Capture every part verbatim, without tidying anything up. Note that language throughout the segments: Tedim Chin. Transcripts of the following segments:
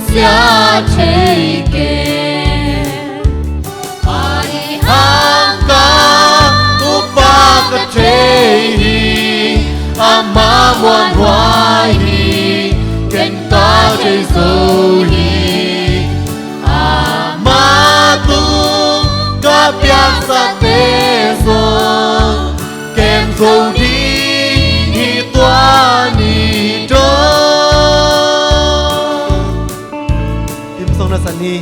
sia thei kei. Ahi hang ka upa ka thei hi, ama muanhuai hi, ken ka thei zo hi. Ama tung ka piaksate zong kem zo ding hi tua ni dong. Hymn song na san hi.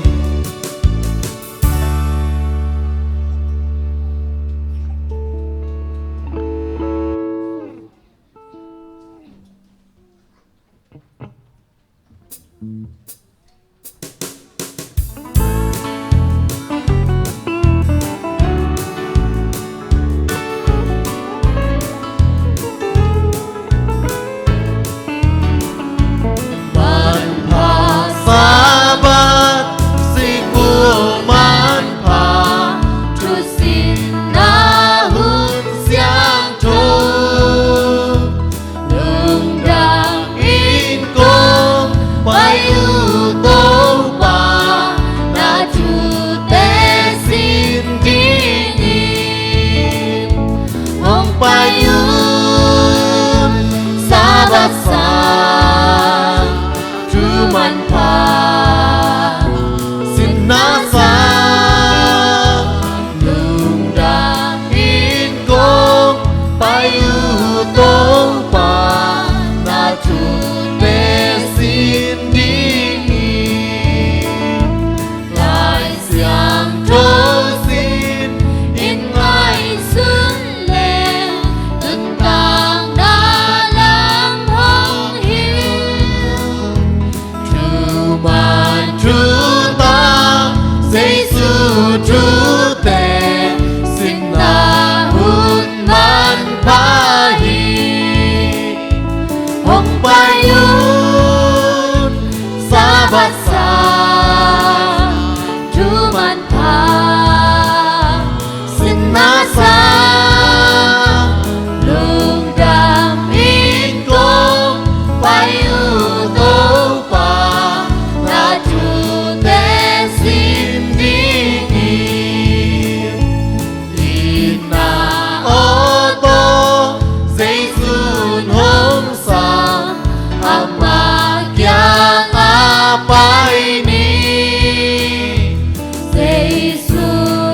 Manpha Sabbath, sikul manpha, thusinna hun siangtho, lungdam in kong pai uh Topa, na thute sin dingin hong pai un. Sabbath sang, thu manpha, sinna sang, lungdam in kong pai uh Topa, na thute sin dingin. Lai Siangtho sin in ngaihsun leng, nuntakna lam hong hilh. Thuman thutak, Jesu thute, sinna hun manpha hi. Hong pai un, Sabbath sang, thu manpha, sinna sang, lungdam in kong pai uh Topa, na thute sin dingin. Itna aw tawh Jesu'n hong sam, ama kiangah pai ni. Jesu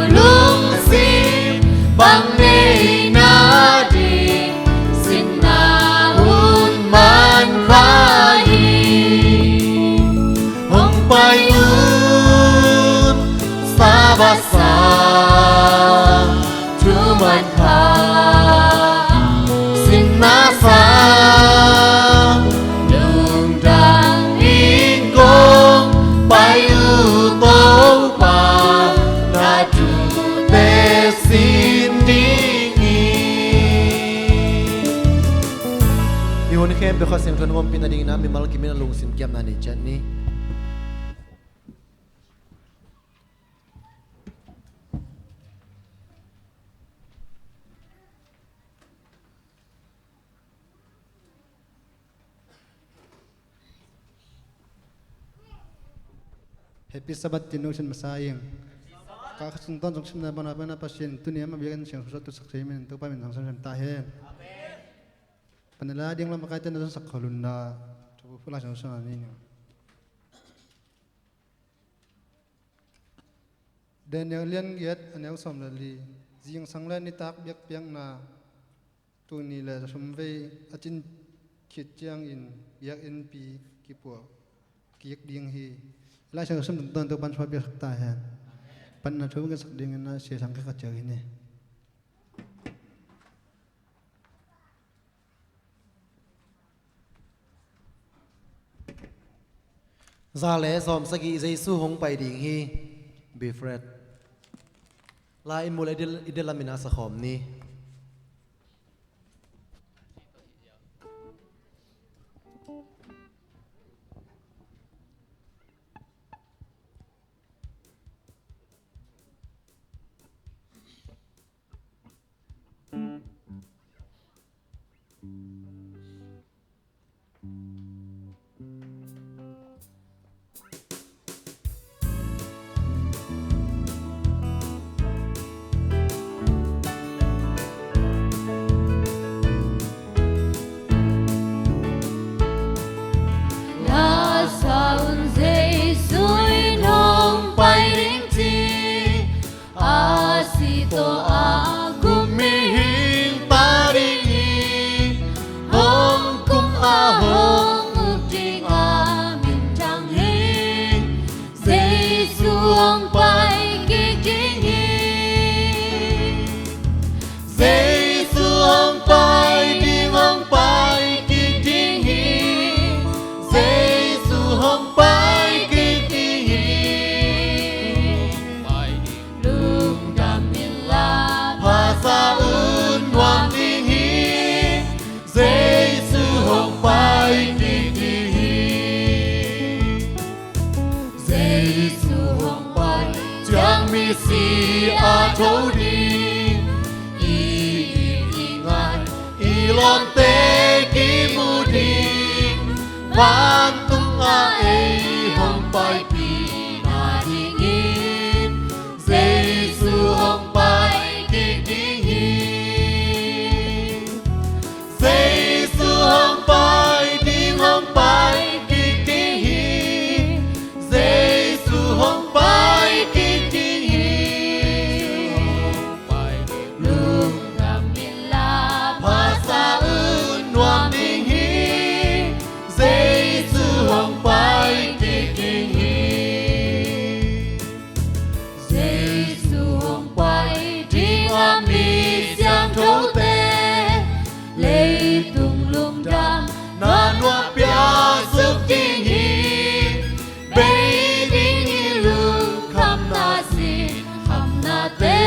lungsim bang nei nading, sinna hun manpha hi. Hong pai un, Sabbath sang, thu manpha, sinna sang, lungdam in kong pai uh Topa, na thute sin dingin. I hun khempeuh Kha Siangtho in hong ompih nadingin mimal kim in a lungsim kiamna nei ciat ni. Happy Sabbath, tin nusin masa ing. Ka kha sung ton sung simna bana bana Pasian, tuni ama biakinn siang susa tu sak seimin, Topa min sang sang sem ta hen. Panela ding lam kai ten na sak kholun na. Thu pu la sang sang ni. Daniel lian giat a neu sawm le li. Zingsang le nitak biakpiakna, tuni le sumvei a cin khit ciangin biakinnpi kipuah kik ding hi. Lai Siangtho sum tungtawn Topa'n suak piaksak ta hen. Panna thu ngetsak dingin a siasang khat ciang hi ni. Za le sawm sagih, Jesu hong pai ding hi. Be fresh. Lai in mul i del, i del lamin a sakhawm ni. Si a tho ding i it i ngai, i lawmte kimu ding, vantung ah ei hong paipih nadingin Jesu hong pai kik ding hi. Jesu hong pai ding, hong pai kik ding hi. Jesu hong pai kik ding hi. Lungdam inla, phasa un nuam ding hi. Jesu hong pai kik ding hi. Jesu hong pai ding a mi siangthote leitung lungdamna nuam piak suk ding hi. Bei ding i lungkhamna sin khamnate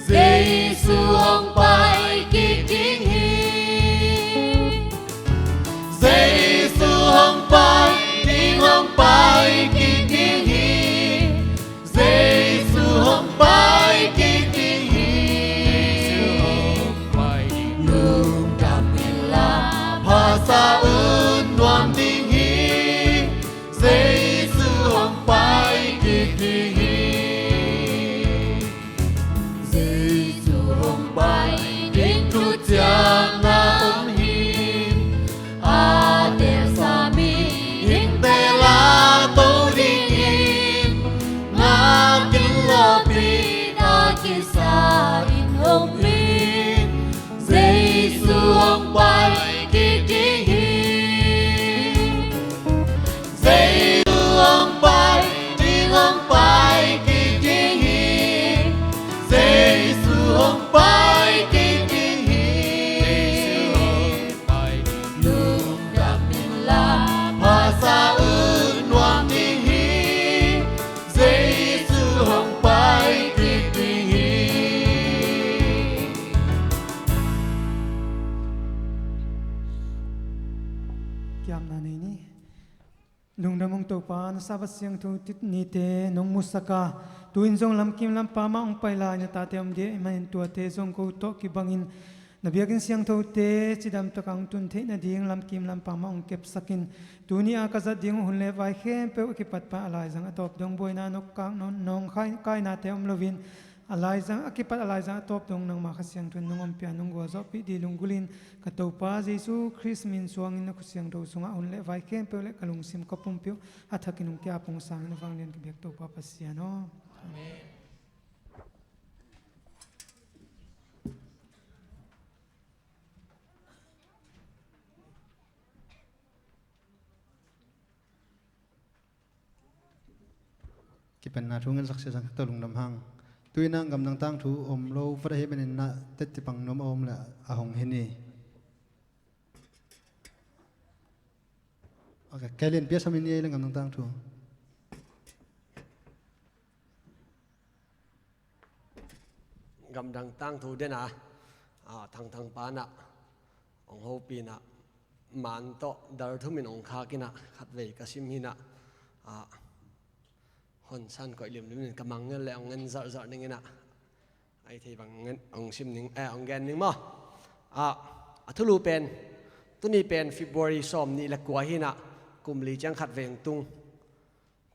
Jesu hong pai kik ding hi. Jesu hong pai ding, hong pai kik ding hi. Jesu hong pai kik ding hi. Lungdam inla, phasa un nuam ding hi. Jesu hong pai kik ding hi. Jesu hong pai ding thuciamna om hi. A telsa mihingte la to dingin, ngak in lawpina kisa in om hi. Jesu hong pai kik ding hi. Jesu hong pai ding, hong pai kik ding hi. Jesu hong pai kik ding hi. Lungdam inla, phasa un nuam ding hi. Jesu hong pai kik ding hi. Kiamna nei ni. Lungdam ung Topa, na Sabbath siangtho nite nong musak a, tu-in zong lamkim lampam ah hong pai lai na tate om ding ahih manin tuate zong ko tawh kibangin na biakinn siangthote cidam takin hong tun theih nading lamkim lampam ah hong kepsak in. Tuni a ka zat ding uh hun le vai khempeuh a kipat pan a laizang a tawp dong buaina noktak nawngkainate om loin, a laizang a kipat a laizang a tawp dong nangma Kha Siangtho in nong ompih a, nong gualzawhpih ding lunggulh in, ka Topa Jesu Khrist min suangin na khut siangtho sungah hun le vai khempeuh le ka lungsim ka pumpi uh a thakin hong ki-ap hong sangin a vanglian ka biak Topa Pasian aw. Amen. Kipenna thu ngen sak sia zang to lungdam hang. Tu-in ah gamdang tangthu om lo vat ahih manin ah tetti pang nuam a om le a hong hi ni. Ok, kei lian pia sam in ei le gamdang tangthu. Gamdang tangthu den a, a, Thangthang pa in ah hong hopih in ah, man tawh dal thum in hong khak in ah, khatvei ka sim hi in ah, a, hon san koih limlim in ka mangngilh le hong ngen zarhzarh ning in ah, a i thei bang hong sim ning, eh, hong gen ning maw. A, a thulu pen, tuni pen February sawm nih le kua hi in ah, kum li ciang khatvei hong tung.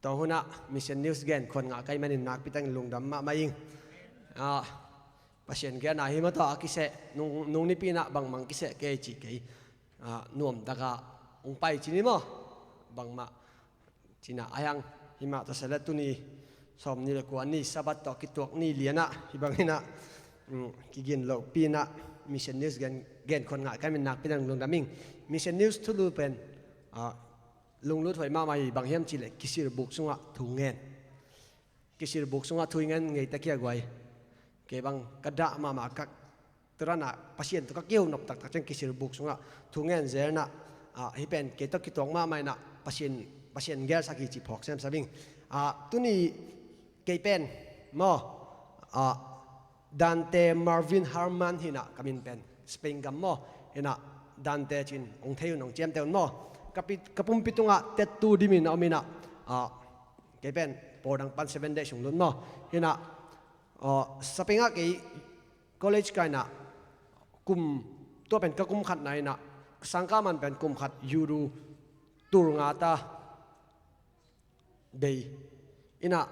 Tua hun ah Mission News gen khuan ngah ka hih manin nakpi takin lungdam mahmah ing. A, Pasian gelna hi maw, tua a kiseh, nung, nung nipi in ah bangmah kiseh kei ci kei. A, nuam takin hong pai ci ni maw. Bangmah ci in ah a hiang, hi mah ta se le tuni sawm nih le kua ni Sabbath tawh kituak ni lian ah, hih bang in ah, um, kigin lohpi in ah Mission News gen, gen khuan ngah ka hih manin nakpi takin lungdam ing. Mission News thulu pen, a, lunglut huai mahmah hi. Bang hiam cih leh kisilbuk sungah thu ngen. Kisilbuk sungah thu i ngen ngei ta kia guai. Kei bang ka dah mahmah ka, tua dan ah Pasian tawh ka kiho nop taktak ciang kisilbuk sungah thu ngen zel in ah, a, hih pen kei tawh kituak mahmah in ah Pasian, Pasian gelsak hi cih phawk semsem ing. A, tuni kei pen maw, a, Dante Marvin Harman hi in ah, ka min pen Spain gam maw, hi in ah Dante ci-in hong thei un, hong ciamteh un maw. Ka pi-, ka pumpi tungah tattoo dim in a om in ah, a, kei pen Pawl dang pan seven day sung lut maw. Hi inah, uh, sapengah kei college ka inah kum, tua pen ka kum khatna inah, sangkah man pen kum khat Yuru tul nga ta bei. Inah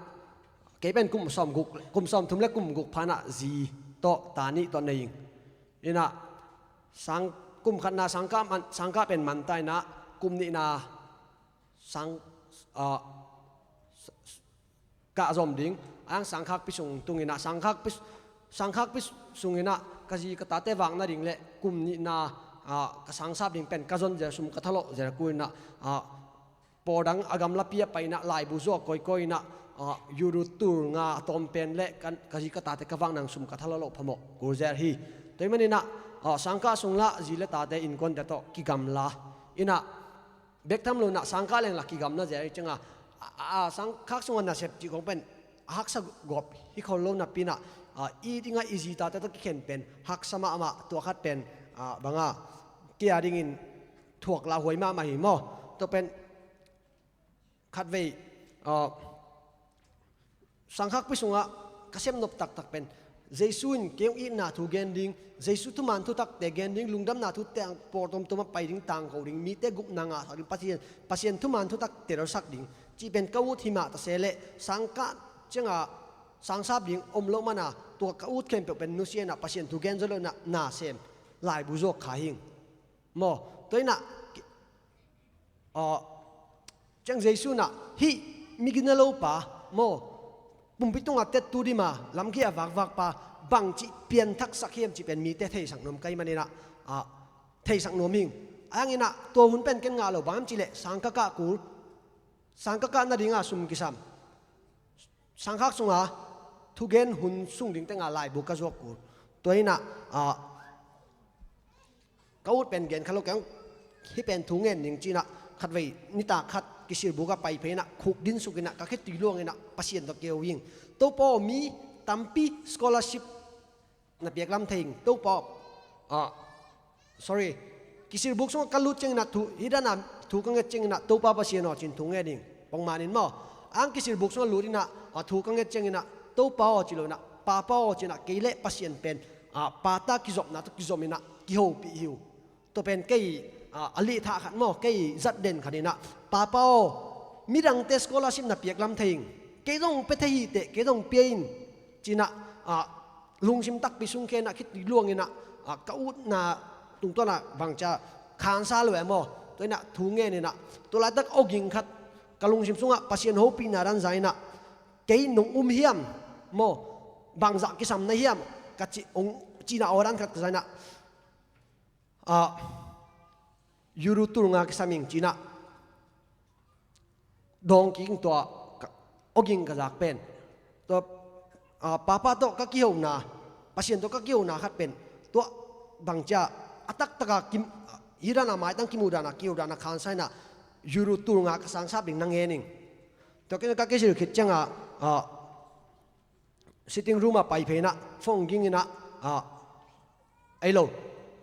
kei pen kum sawm guk, kum sawm thum le kum guk pha inah zi tawh ta nih tawh nei ing. Inah sang, kum khatna sangkah man, sangkah pen man ta inah kum nihna sang, ah, kah zom ding, a dang sangkhakpi sung tung inah, sangkhakpi, sangkhakpi sung inah ka zi ka tate vak nading le kum nihna, ah, ka sangsap ding pen ka zon zel, sum ka thalawh zel kul inah, ah, pawl dang a gamlapi ah pai inah laibu zuak kawikawi inah, ah, Yuru tul nga a tawm pen le ka, ka zi ka tate ka vak nading sum ka thalawh loh phamawh kul zel hi. Tua ahih man inah, ah, sangkah sung lah zi le tate innkuante tawh kigamla inah, bek tham lo inah sangkah leng lah kigamna zel hi ciangah, a, a, a, sangkhak sungah nasep cih khong pen a haksa gawp hi khol lo napi inah, a, i dingah i zi tate tawh kikhen pen haksa mahmah, tua khat pen, a, bangah kei a dingin thuak lauhuai mahmah hi maw. Tua pen khatvei, a, sangkhakpi sungah ka sep nop taktak pen Jesu in kei hong itna thu gen ding, Jesu thuman thutakte gen ding, lungdamna thute pawl tomtom ah pai ding, tangko ding, mite gupna ngahsak ding, Pasian, Pasian thuman thutak telsak ding cih pen ka ut hi mah ta se leh, sangkah ciangah sangsap ding om loh mana, tua ka ut khempeuh pen nusia inah, Pasian thu gen zo lo inah, na sem, laibu zuak kha hing maw. Tua inah, a, ciang Jesu inah hih migina lopa maw, pumpi tungah tettu dima lamkhia a vakvakpa bangci pianthaksak hiam cih pen mite theisak nuam ka hih man inah, a, theisak nuam hing. A, a dang inah tua hun pen ken ngah lo, bang hiam cih leh sangkah kah kul, sangkah kah nadinga sum kisam, sangkhak sunga thugen hun sung ding tengah laibu ka zuak kul. Tua inah, a, ka ut pen gen kha lo keng, hih pen thu ngen ding ci inah, khatvei nitak khat kisilbuk ah pai phei inah, khuk dinsuk inah, ka khitui luang inah Pasian tawh kihou ing. Topa aw, mi tampi scholarship na piak lam thei ing, Topa aw. Ah, sorry. Kisilbuk sungah ka lut ciang inah thu, hih dana thu ka nget ciang inah, Topa Pasian aw, ci-in thu ngen ing. Pongman in maw. A dang kisilbuk sungah lut inah, ah, thu ka nget ciang inah, Topa aw, ci lo inah, Papa aw, ci inah, kei le Pasian pen, ah, pata kizopna tawh kizom inah kihopih hi uh. Tua pen kei, ah, a lihthah khat maw, kei zat den khat inah, Papa aw, midangte scholarship na piak lam thei ing, kei zong pia thei hi teh, kei zong pia in, ci inah, ah, lungsim takpi sung khe inah, khitui luang inah, ah, ka utna tungtawn ah bangcia khansa lo e maw. Tua inah thu ngen inah, tua laitak awging khat ka lungsim sungah Pasian hopihna dan za inah, kei nong um hiam maw, bangzah kisam na hiam, ka ci, ong, cihna aw dan khat ka za inah, ah, Euro tul nga kisam ing, ci inah dawng kik ing. Tua ka, awging ka zak pen, tua, ah, Papa tawh ka kihona, Pasian tawh ka kihona khat pen, tua bangcia a taktaka kim, hih dana maitang kimuh dana, kiho dana khansa inah, Euro tul nga ka sangsap ding na ngen ing. Tua kei ka kisil khit ciangah, ah, sitting room ah pai phei inah, phone ging inah, ah, ei lo,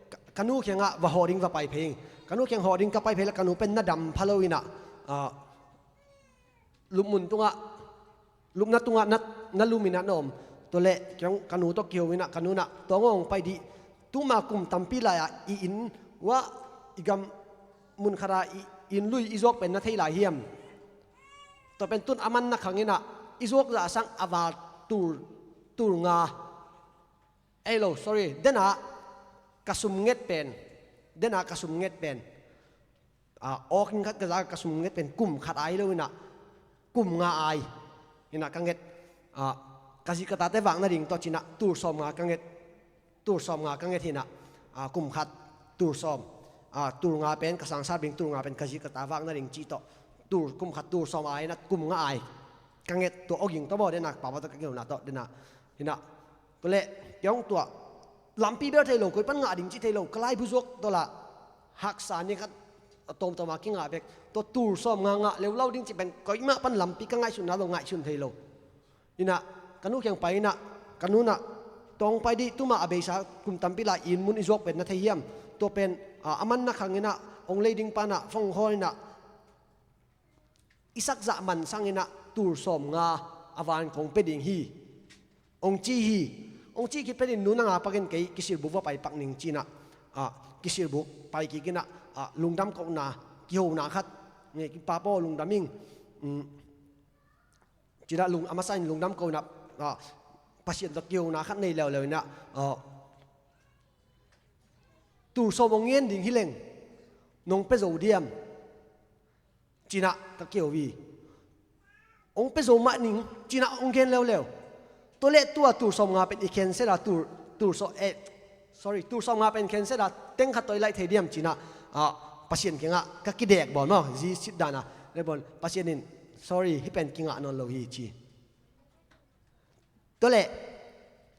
ka, ka nu kiangah va hawh ding va pai phei ing. Ka nu kiang hawh ding ka pai phei leh, ka nu pen na dam pha lo inah, ah, lupmun tungah, lupna tungah na, na lum inah na om. Tua leh kiang ka nu tawh kiho inah, ka nu inah, "Tawng aw, hong pai dih. Tuma kum tampi lai-ah i inn uah, i gam mun khatah i inn lui i zuak pen na thei lai hiam? Tua pen tun a manna khang inah i zuak zah sang a val tul, tul nga." Ei lo, sorry, dena ka sum nget pen, dena ka sum nget pen, ah, awging khat ka zak, ka sum nget pen kum khat ai lo inah, kum nga ai inah ka nget, ah, ka zi ka tate vak nading tawh ci inah tul sawm nga ka nget. Tul sawm nga ka nget hi inah, ah, kum khat tul sawm, ah, tul nga pen ka sangsap ding, tul nga pen ka zi ka ta vak nading cih tawh, tul, kum khat tul sawm ai inah, kum nga ai ka nget. Tua awging tawh maw, dena Papa tawh ka kihona tawh, dena hi inah, tua leh kei hong tua lampi bel thei lo, koi pan ngah ding cih thei lo, ka laibu zuak tawh lah haksa ni khat a tawmtawm a kingah bek. Tua tul sawm nga ngah leulau ding cih pen, koimah pan lampi ka ngaihsutna lo, ngaihsun thei lo. Inah ka nu kiang pai inah, ka nu inah, "Tawng pai dih, tuma a beisa kum tampi lai inn mun i zuak pen na thei hiam? Tua pen, ah, a manna khang inah hong lei ding pa inah phone hawh inah, i sakzah man sang inah, tul sawmnga a van kong pia ding hi, hong ci hi. Hong cih khit phetin nu nang a pakin kei kisilbuk va pai pak ning ci-in ah, ah, kisilbuk pai kik in ah, ah, lungdam kohna, kihona khat, nge, "Pa Paul, lungdam ing," um, ci-in ah lung, a masa in lungdam kohna, ah, Pasian tawh kihona khat nei leuleu in ah, ah, "Tul sawm hong ngen ding hi leng nong pia zo diam?" ci-in ah ka kihona hi. "Hong pia zo mah ning," ci-in ah hong gen leuleu. "Tua leh tua tul sawmnga pen i cancel a, tul, tul sawm, eh, sorry, tul sawmnga pen cancel a, teng khat tawh i laih thei diam?" ci-in ah, ah, Pasian kiangah ka kidek bawl maw, zi sit dan a, le bawl, Pasian in, "Sorry, hih pen kingah nawn lo hi," ci. Tua leh,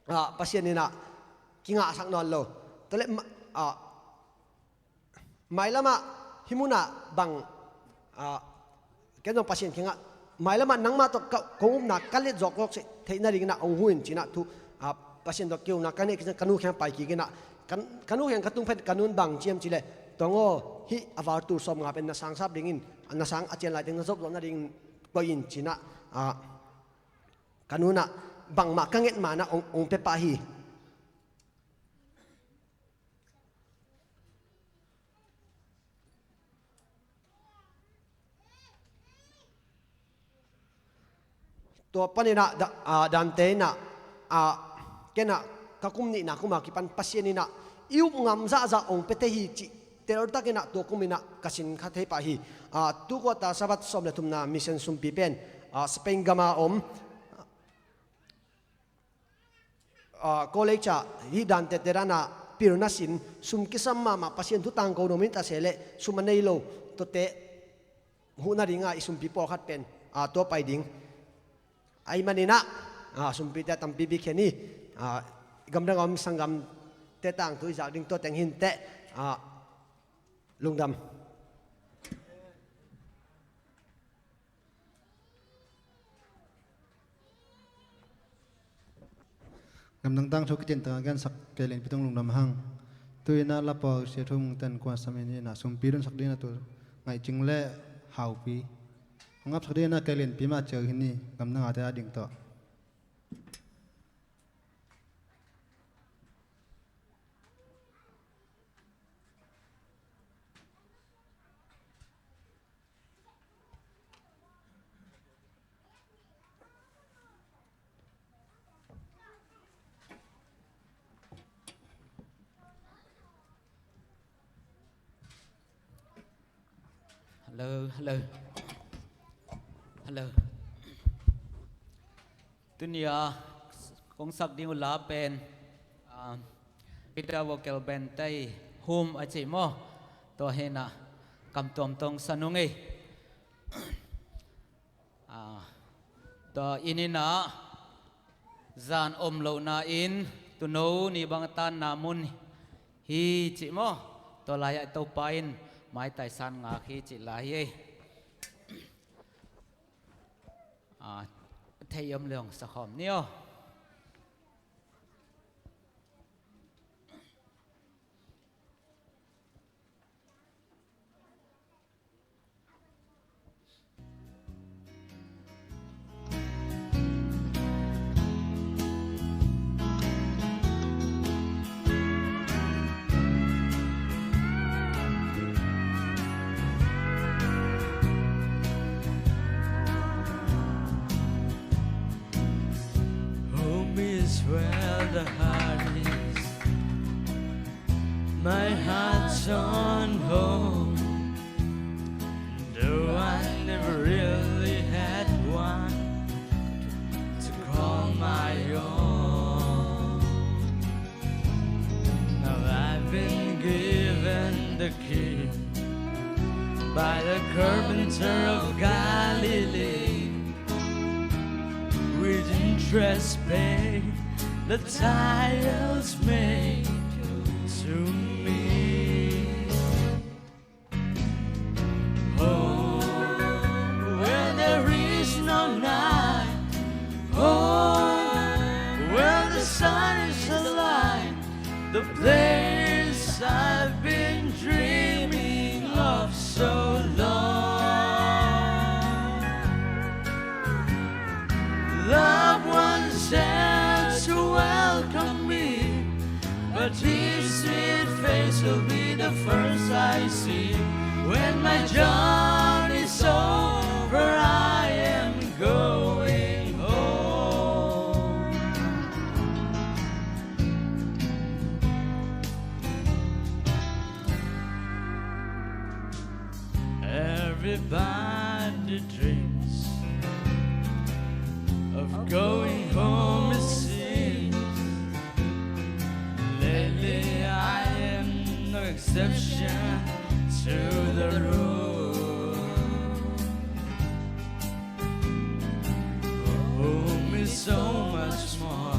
ah, Pasian in ah kingahsak nawn lo. Tua leh ma-, ah, mailamah hih munah bang, ah, ken zong Pasian kiangah, "Mailamah nangmah tawh ka, kong upna ka let zawk zawk theih nadingin ah hong hu in," ci-in ah thu, ah, Pasian tawh kihona ka neih khit ciang ka nu kiang pai kik in ah, ka, ka nu kiang ka tung phet ka nu'n bang ci hiam cih leh, "Tong aw, hih a val tul sawmnga pen na sang sap dingin, na sang a cian lai teng na zop zawh nadingin koih in," ci-in ah, ah, ka nu'n ah bangmah ka nget ma-in ah hong, hong pia pah hi. Tua panin ah Da-, ah, Dante in ah, ah, ken ah ka kum nihna kum a kipan Pasian in ah i up ngam zahzah hong pia thei hi cih teltakin ah tua kumin ah ka sin kha thei pah hi. Ah, tu quarter Sabbath sawm le thumna mission sumpi pen, ah, Spain gam a om, ah, college ah hih Dante te dan a pilna sin, sum kisam mahmah, Pasian thu tangko nuam in ta se leh sum a nei lo, tuate huh nading a i sumpi pawlkhat pen, ah, tua pai ding. Ahih manin ah, ah, sumpite a tampi bik khen hi, ah, gamdang a om sanggamte tangthu i zak ding tua teng hi inteh, ah, lungdam. Gamdang tangthu kitin taka gensak kei lianpi tung lungdam hang. Tu-in ah lapawl sia thu mungten kuan sam in ah sumpi dunsak dingin ah tu ngaihcing le haupi hong apsak dingin ah kei lianpi mah ciau hi ni, gamdang a te a ding tawh. Hello, hello. Hello. Tuni a kong sak ding uh la pen, ah, Peter Vocal Band te i Home a ci maw? Tua hi in ah kam tuamtuam sa nung ei. Ah, tua in in ah zan om lohna in tuuno ni bang a tanna mun hi ci maw? Tua lai-ah Topa in maitai san ngak hi ci lai hi ei. Ah, thei om leh hong sakhawm ni aw. Home is where the heart is. My heart's on home. Though I never really had one to call my own, now I've been given the key by the carpenter of Galilee. With interest paid, the tile's made to me. Home where there is no night. Home where the sun is alive. The place I've been dreaming of so long. But his sweet face will be the first I see. When my journey's over, I am going home. Everybody dreams of going home, it seems. Lately, I am no exception to the rule. Home is so much more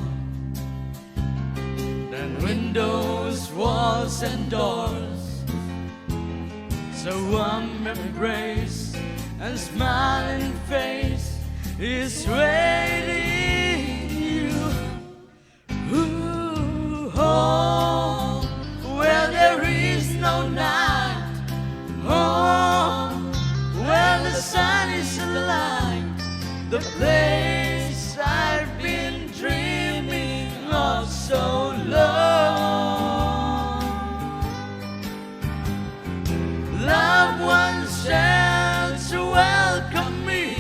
than windows, walls, and doors. So warm embrace and smiling face is waiting you. Ooh, home where there is no night. Home where the sun is alight. The place I've been dreaming of so long. Loved ones shall to welcome me,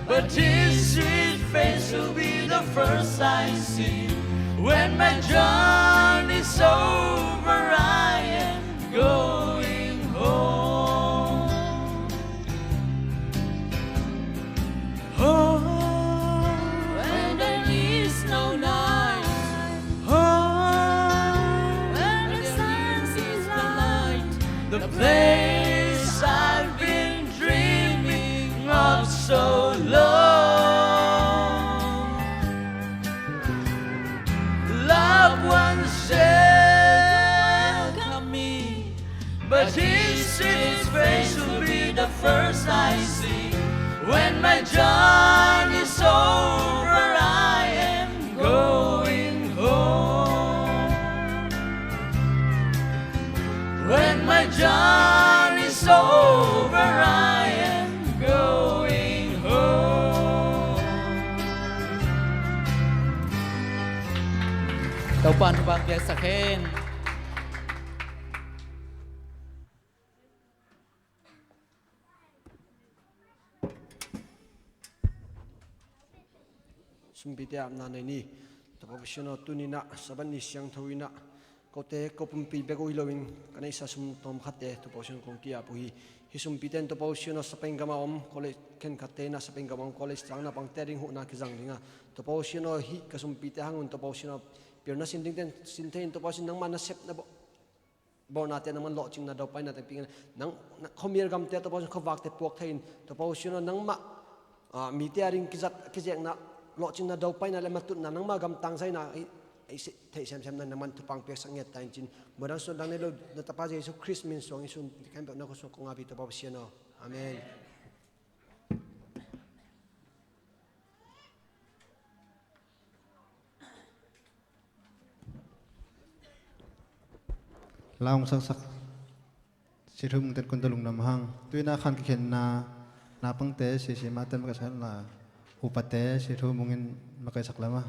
but his sweet face will be the first I see. When my journey's over, I am going home. Home, when there is no night. Home, when the sun is bright. The place I've been dreaming of so long. Loved ones shall come me, but his sweet face will be the first I see. When my journey's over, I am going home. When my journey's over, I am going home. Topa'n thupha piaksak hen. Sumpite apna nei ni. Topa Pasian aw, tuni-in ah Sabbath ni siangtho in ah kote ko pumpi bek uh hi loin ka neihsa sum tawmkhatte Topa Pasian kong ki-ap uh hi. Hih sumpite in Topa Pasian aw, Spain gam a om college, khenkhatte in ah Spain gam a om college sang naupangte ading huhna kizang ding a, Topa Pasian aw, hih ka sumpite hang un Topa Pasian aw, pilna sin dingte in sin thei in, Topa Pasian nangmah nasepna bawh bawlnate nangman lawhcinna daupainate pia in, nang, nang khuamial gamte Topa Pasian khuavakte puak thei in, Topa Pasian aw, nangmah, ah, mite ading kizat kizekna, lawhcinna daupaina le matutna nangmah gamtang zaina i, i si, theih semsem na nangman thupha piaksak ngiat ta in ci-in, muan dang suan dang nei lo na Tapa Jesu Khrist min suang in sun, kan peuh na khua suang kong ap hi Topa Pasian aw. Amen. Laung saksak. Sithum ten kun ta lungdam hang. Tuina khan kikhenna naupangte, sisi mate makasanna upate, sithum mungin makaisak lama.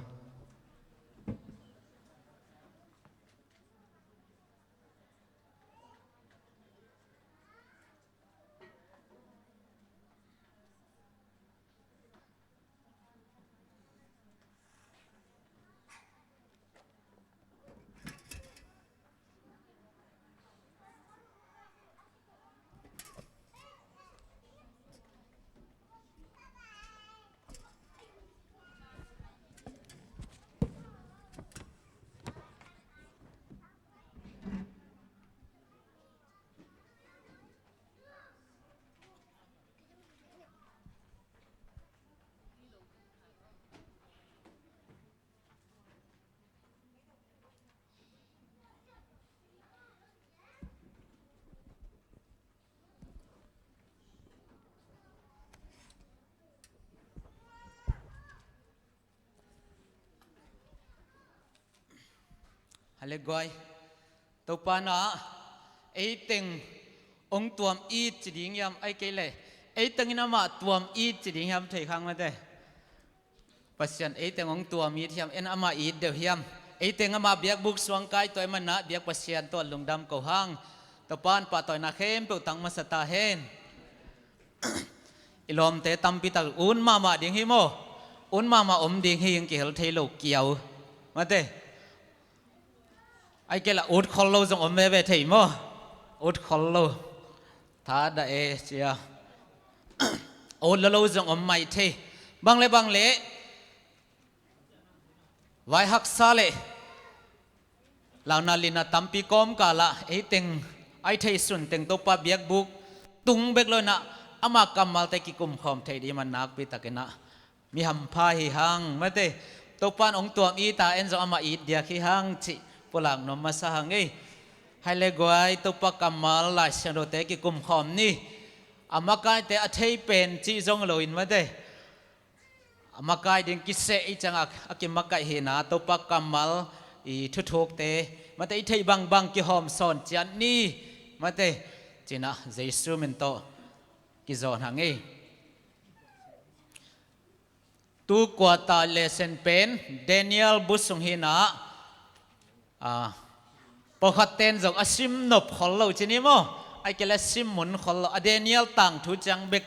Hale guai. Topa na, eiteng ong tuam it ci ding hiam, ai kei le, eiteng in amah tuam it ci ding hiam, thei khang mate. Pasian eiteng ong tuam it hiam, en amah it deuh hiam. Ei teng amah biakbuk suang kai tawh ei manah biak Pasian tawh lungdam ko hang. Topa'n pahtawina khempeuh tang masa ta hen. I lawmte tampi tak ut mahmah ding hi maw? Ut mahmah om ding hi, kihel thei lo kiau. Mate. Ai kei la ut khol lo zong om veve thei maw? Ut khol lo. Tha dah e cia. Ut lo lo zong om mai thei. Bang le bang le. Vai haksa le launa lina tampi kawmkal ah ei teng ai thei sun teng Topa biakbuk tung bek lo inah ama kammalte kikumkhawm thei ding man nakpi takinah mi hampha hi hang mate. Topa'n hong tuam it a en zong amah it diak hi hang cih pulak nuam masa hang ei. Hai le guai, Topa kammal Lai Siangthote kikumkhawm ni. A makaite a thei pen cih zong loin mate. A makai ding kiseh i ciangah a kimakaih hina Topa kammal i thuthukte mate i theih bangbang kihawm sawn ciat ni mate. Cinah Jesu min tawh kizawn hang ei. Tu kuata lesson pen Daniel bu sung hinah, a, pawlkhat ten zong a sim nop khol lo ci ni maw? Ai kei le sim mun khol lo. A Daniel tangthu ciang bek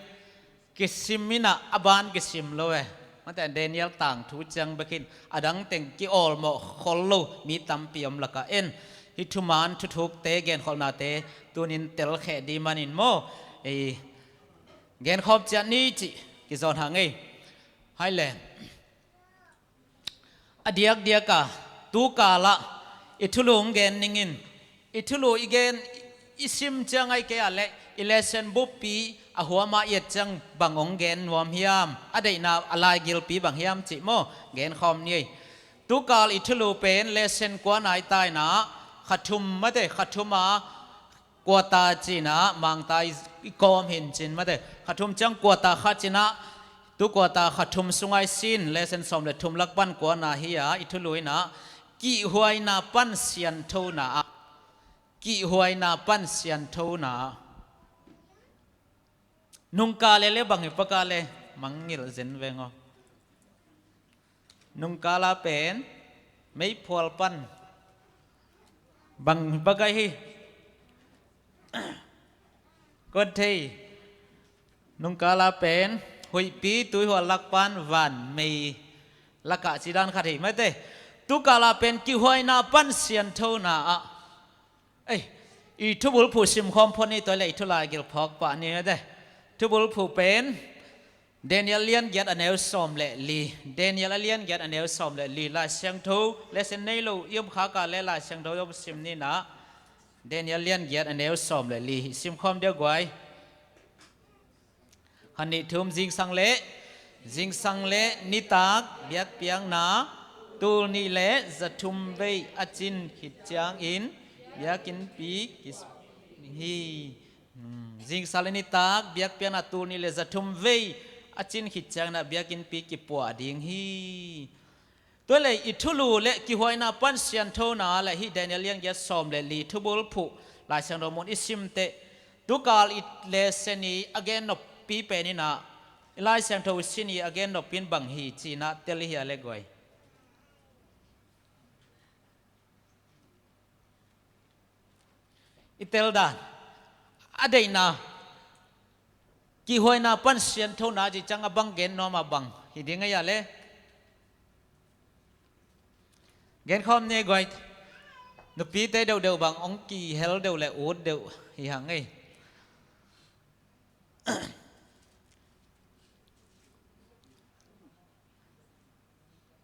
kisim inah a ban kisim lo e. Mate a Daniel tangthu ciang bek in a dang teng kiawlmawh khol lo mi tampi om lakah en. Hih thuman thuthukte genkholhnate tunin telkheh ding manin maw? Ei genkhawm ciat ni cih kizawn hang ei. Hai le. A diakdiak a tu kal ah i thulu hong gen ning in i thulu i gen i sim ciang ai kei ah le i lesson buppi a huam ah i et ciang bang hong gen nuam hiam, a deihna a laigilpi bang hiam cih maw? Genkhawm ni ei. Tu kal i thulu pen lesson kua nai taina kha thum mate, kha thum a kuata cinah mangta i kawm hin cin mate. Kha thum ciang kuata kha cinah tu kuata kha thum sungai sin lesson sawm le thum lak pan kuana hi a i thulu inah kihhuaina pan sianthona ah, kihhuaina pan sianthona ah. Nungka le le bang hi paka le mangngilh zen veng aw. Nungkala pen meiphual pan bang hi paka hi. Kon thei. Nungkala pen huihpi tuihual lak pan van mei lakah cidan khat hi mate. Tu kala pen kihhuaina pan sianthona ah. Ei, i thubulphuh simkhawm phot ni tua le i thulaigil phawk pah ni mate. Thubulphuh pen Daniel lian giat a neu sawm le li. Daniel a lian giat a neu sawm le li. Lai Siangtho lesson nei lo i om khaka le Lai Siangtho i om sim ninah Daniel lian giat a neu sawm le li simkhawm dia guai. Kha nih thum zingsang le zingsang le nitak biakpiakna tul nih le za thum vei a cin khit ciangin biakinnpi kis hi. Zingsang le nitak biakpiakna tul nih le za thum vei a cin khit ciangin ah biakinnpi kipuah ding hi. Tua le i thulu le kihhuaina pan sianthona le hih Daniel lian giat sawm le li thubulphuh Lai Siangtho mun i simteh tukal i lesson i a gen noppi pen inah i Lai Siangtho sin i a gen noppi in bang hi cinah tel i hia le guai. I tel dan a deihna kihhuaina pan sianthona ci ciang a bang gen nuam a bang hi ding a ia le. Genkhawm ni guai. Nupite deuhdeuh bang hong kihel deuh le ut deuh hi hang ei.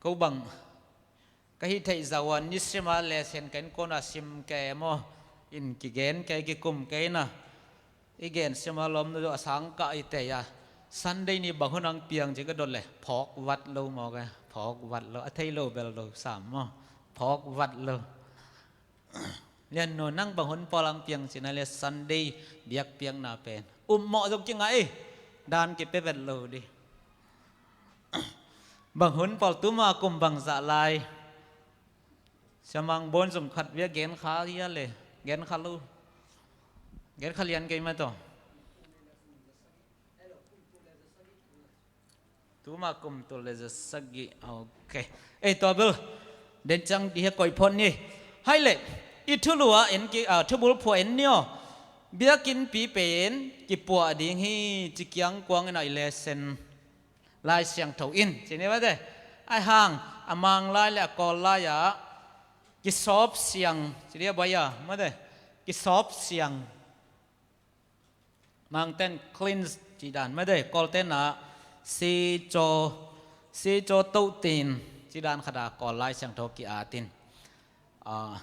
Ko bang ka hih theih zah uan nisima lesson ka innkuan a sim kei maw? In kigen kei kikum kei na. I gen sima lawm na dawh a sang kah i tei a Sunday ni bang hun ang piang ci ka dot le phawk vat lo maw ka phawk vat lo a thei lo bel lo sam maw? Phawk vat lo. Lian no nang bang hun pawl ang piang cina le Sunday biakpiakna pen um mawh zong kingah ei. Dan kipia vet lo dih. Bang hun pawl tuma kum bang zah lai. Siamang bon zong khat bia gen kha hia le gen kha lo. Gen kha lian kei mah tawh. Tuma kum tul le za sagih. Ok. Ei tua bel. Den ciang dih hi a koih phot ni. Hai leh, i thulu a en ki, a, thubul phuah en ni aw. Biakinnpi pen kipuah ding hi, ci kiangkuang in a i lesson Lai Siangtho in, ci ni mate. Ai hang, a Mang lai le a Kawl lai ah kisawp siang, ci dia bai a, mate. Kisawp siang. Mangten cleanse ci dan mate, Kawlten ah sicaw, sicaw tohtin ci dan khat a Kawl Lai Siangtho ki-atin. Ah,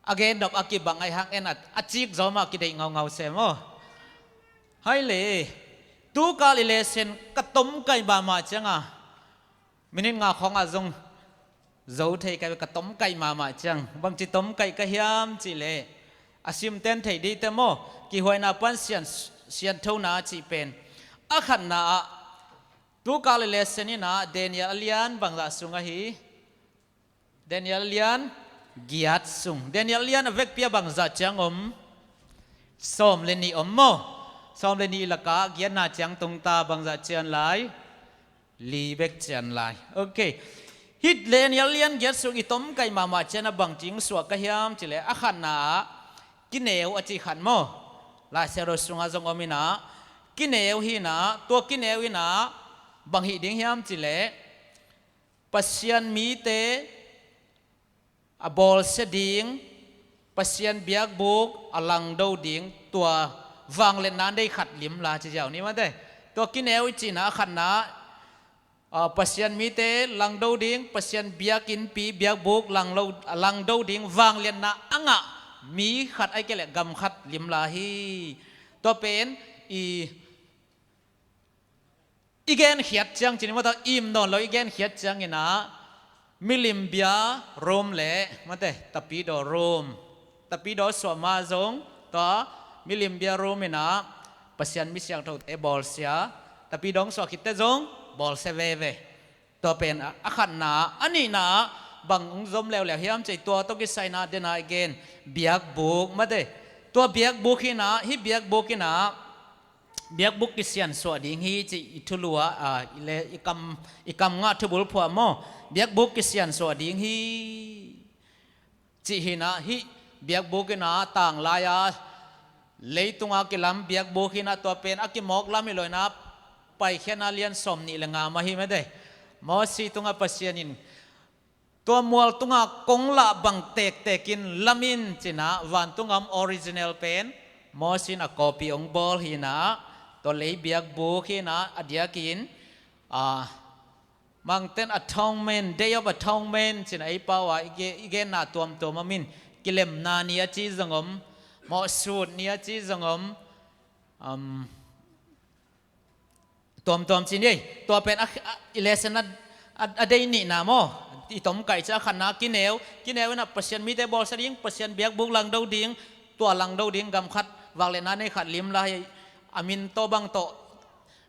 a gen dop a kibang ai hang en a, a cik zawm a kideih ngaungau se maw. Hai le, tu kal i lesson ka tomkaih mahmah ciang a, minute nga khawng ah zong zo thei ka, ka tomkaih mahmah ciang. Bangci tomkaih ka hiam cih leh, a simten thei dite maw, kihuaina pan sian, sianthona cih pen. A khatna ah, tu kal i lesson in ah Daniel a lian bangzah sung ahi? Daniel lian giat sung. Daniel lian a vekpi a bangzah ciang om? Sawm le nih om maw? Sawm le nih lakah giatna ciang tungta bangzah cian lai? Li bek cian lai. Ok. Hih Daniel lian giat sung i tomkaih mahmah ciang a bangci suah ka hiam cih leh, a khatna ah kineu a cih khat maw? Lai Siangtho sungah zong om in ah, kineu hi in ah, tua kineu in ah bang hih ding hiam cih leh, Pasian mite a bawlsia ding, Pasian biakbuk a langdo ding, tua vangliatna nei khat lim la ci ziau ni mate. Tua kineu i cihna a khatna, a, Pasian mite langdo ding, Pasian biakinnpi biakbuk langlo, langdo ding vangliatna a ngah mi khat ahih kei leh gam khat lim la hi. Tua pen i i genkhiat ciang cin i mawtaw im nawn lo, i genkhiat ciang in ah milim bia room le mate, tapidaw room, tapidaw suah ma zong tua milim bia room in ah Pasian mi siangthote bawlsia, tapidaw suah khitte zong bawlsia veve. Tua pen a, a khatna, a nihna bang hong zom leuleu hiam cih tua tawh kisai in ah dena i gen biakbuk mate. Tua biakbuk hi in ah, hih biakbuk in ah biakbuk kisiansuah ding hi cih i thulu ah, a, i le, i kam, i kam ngah thubul phuah maw? Biakbuk kisiansuah ding hi cih hi in ah, hih biakbuk in ah tanglai a leitunga kilam biakbuk hi in ah, tua pen a kimawk lam hi lo in ah Paikhiatna lian sawm nih le nga mah hi mate. Mosi tungah Pasian in tua mual tungah kong lah bang tektek in lam in ci in ah, vantung a om original pen Mosi in a copy hong bawl hi in ah, tua lei biakbuk hi in ah, a diakin, a, Mangten Atonement, Day of Atonement ci in ah ei pau a i ge-, i genna tuamtuam om in, kilemna ni a ci zong om, mawhsut ni a ci zong om, um, tuamtuam ci ni ei. Tua pen a, a, i lesson a, a, a dei nihna maw? I tomkaih ciang a khatna kineu, kineu in ah Pasian mite bawlsia ding, Pasian biakbuk langdo ding, tua langdo ding gam khat, vangliatna nei khat lim la hi. A min tawh bang tawh,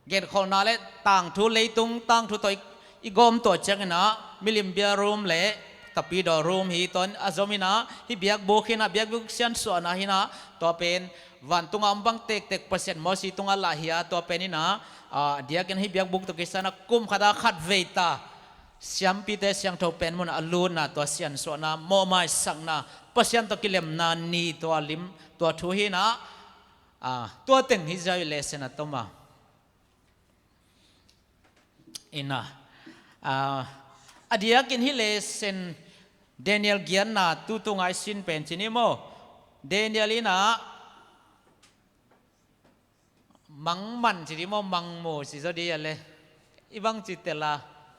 genkholhna le tangthu, leitung tangthu tawh i, i gawm tuah ciang in ah milim bia room le tapidaw room hi, tua in a zom in ah, hih biakbuk hi in ah, biakbuk siansuahna hi in ah, tua pen vantung a om bang tektek Pasian Mosi tungah lah hi a, tua pen in ah, a, diakin hih biakbuk tawh kisai in ah kum khat a khat vei ta siampite siangtho pen mun a lutna, tua siansuahna, mawhmaisakna, Pasian tawh kilemna ni tua lim, tua thu hi in ah, a, tua teng hi ziau i lesson a tom a. In ah, a, a diakin hih lesson Daniel giatna tutung a i sin pen ci ni maw? Daniel in ah mangman ci di maw, mangmu ci zaw di a le. I bang ci tel a,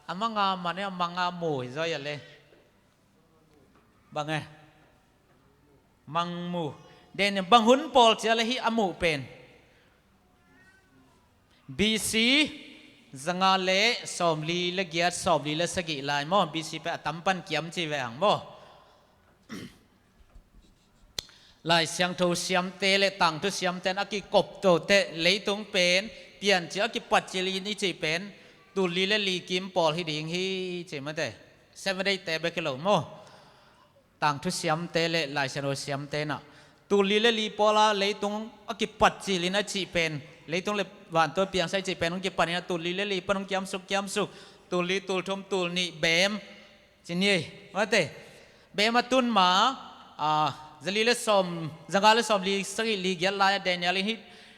a manga man e, a manga mu hi zaw a le. Bang e? Mangmu. Daniel bang hun pawl ci a le hih a muh pen? B C zanga le sawmli le giat, sawmli le sagih lai maw? B C pen a tam pan kiam ci ve hang maw? Lai Siangtho siamte le tangthu siamte in a kikop tote leitung pen piancil a kipat cil in i cih pen tulli le li kim pawl hi ding hi ci mate. Seven Day te bek hi lo maw? Tangthu siamte le Lai Siangtho siamte in ah tulli le li pawl a leitung a kipat cil in a cih pen, leitung le vantung piangsak i cih pen hong kipan in ah tulli le li pan hong kiamsuk, kiamsuk, tulli, tulthum, tulnih, beem, Ci ni ei, mate. Bema tun ma, a, zali le sawm, zanga le sawm li sagih li giat lai-ah Daniel in hi,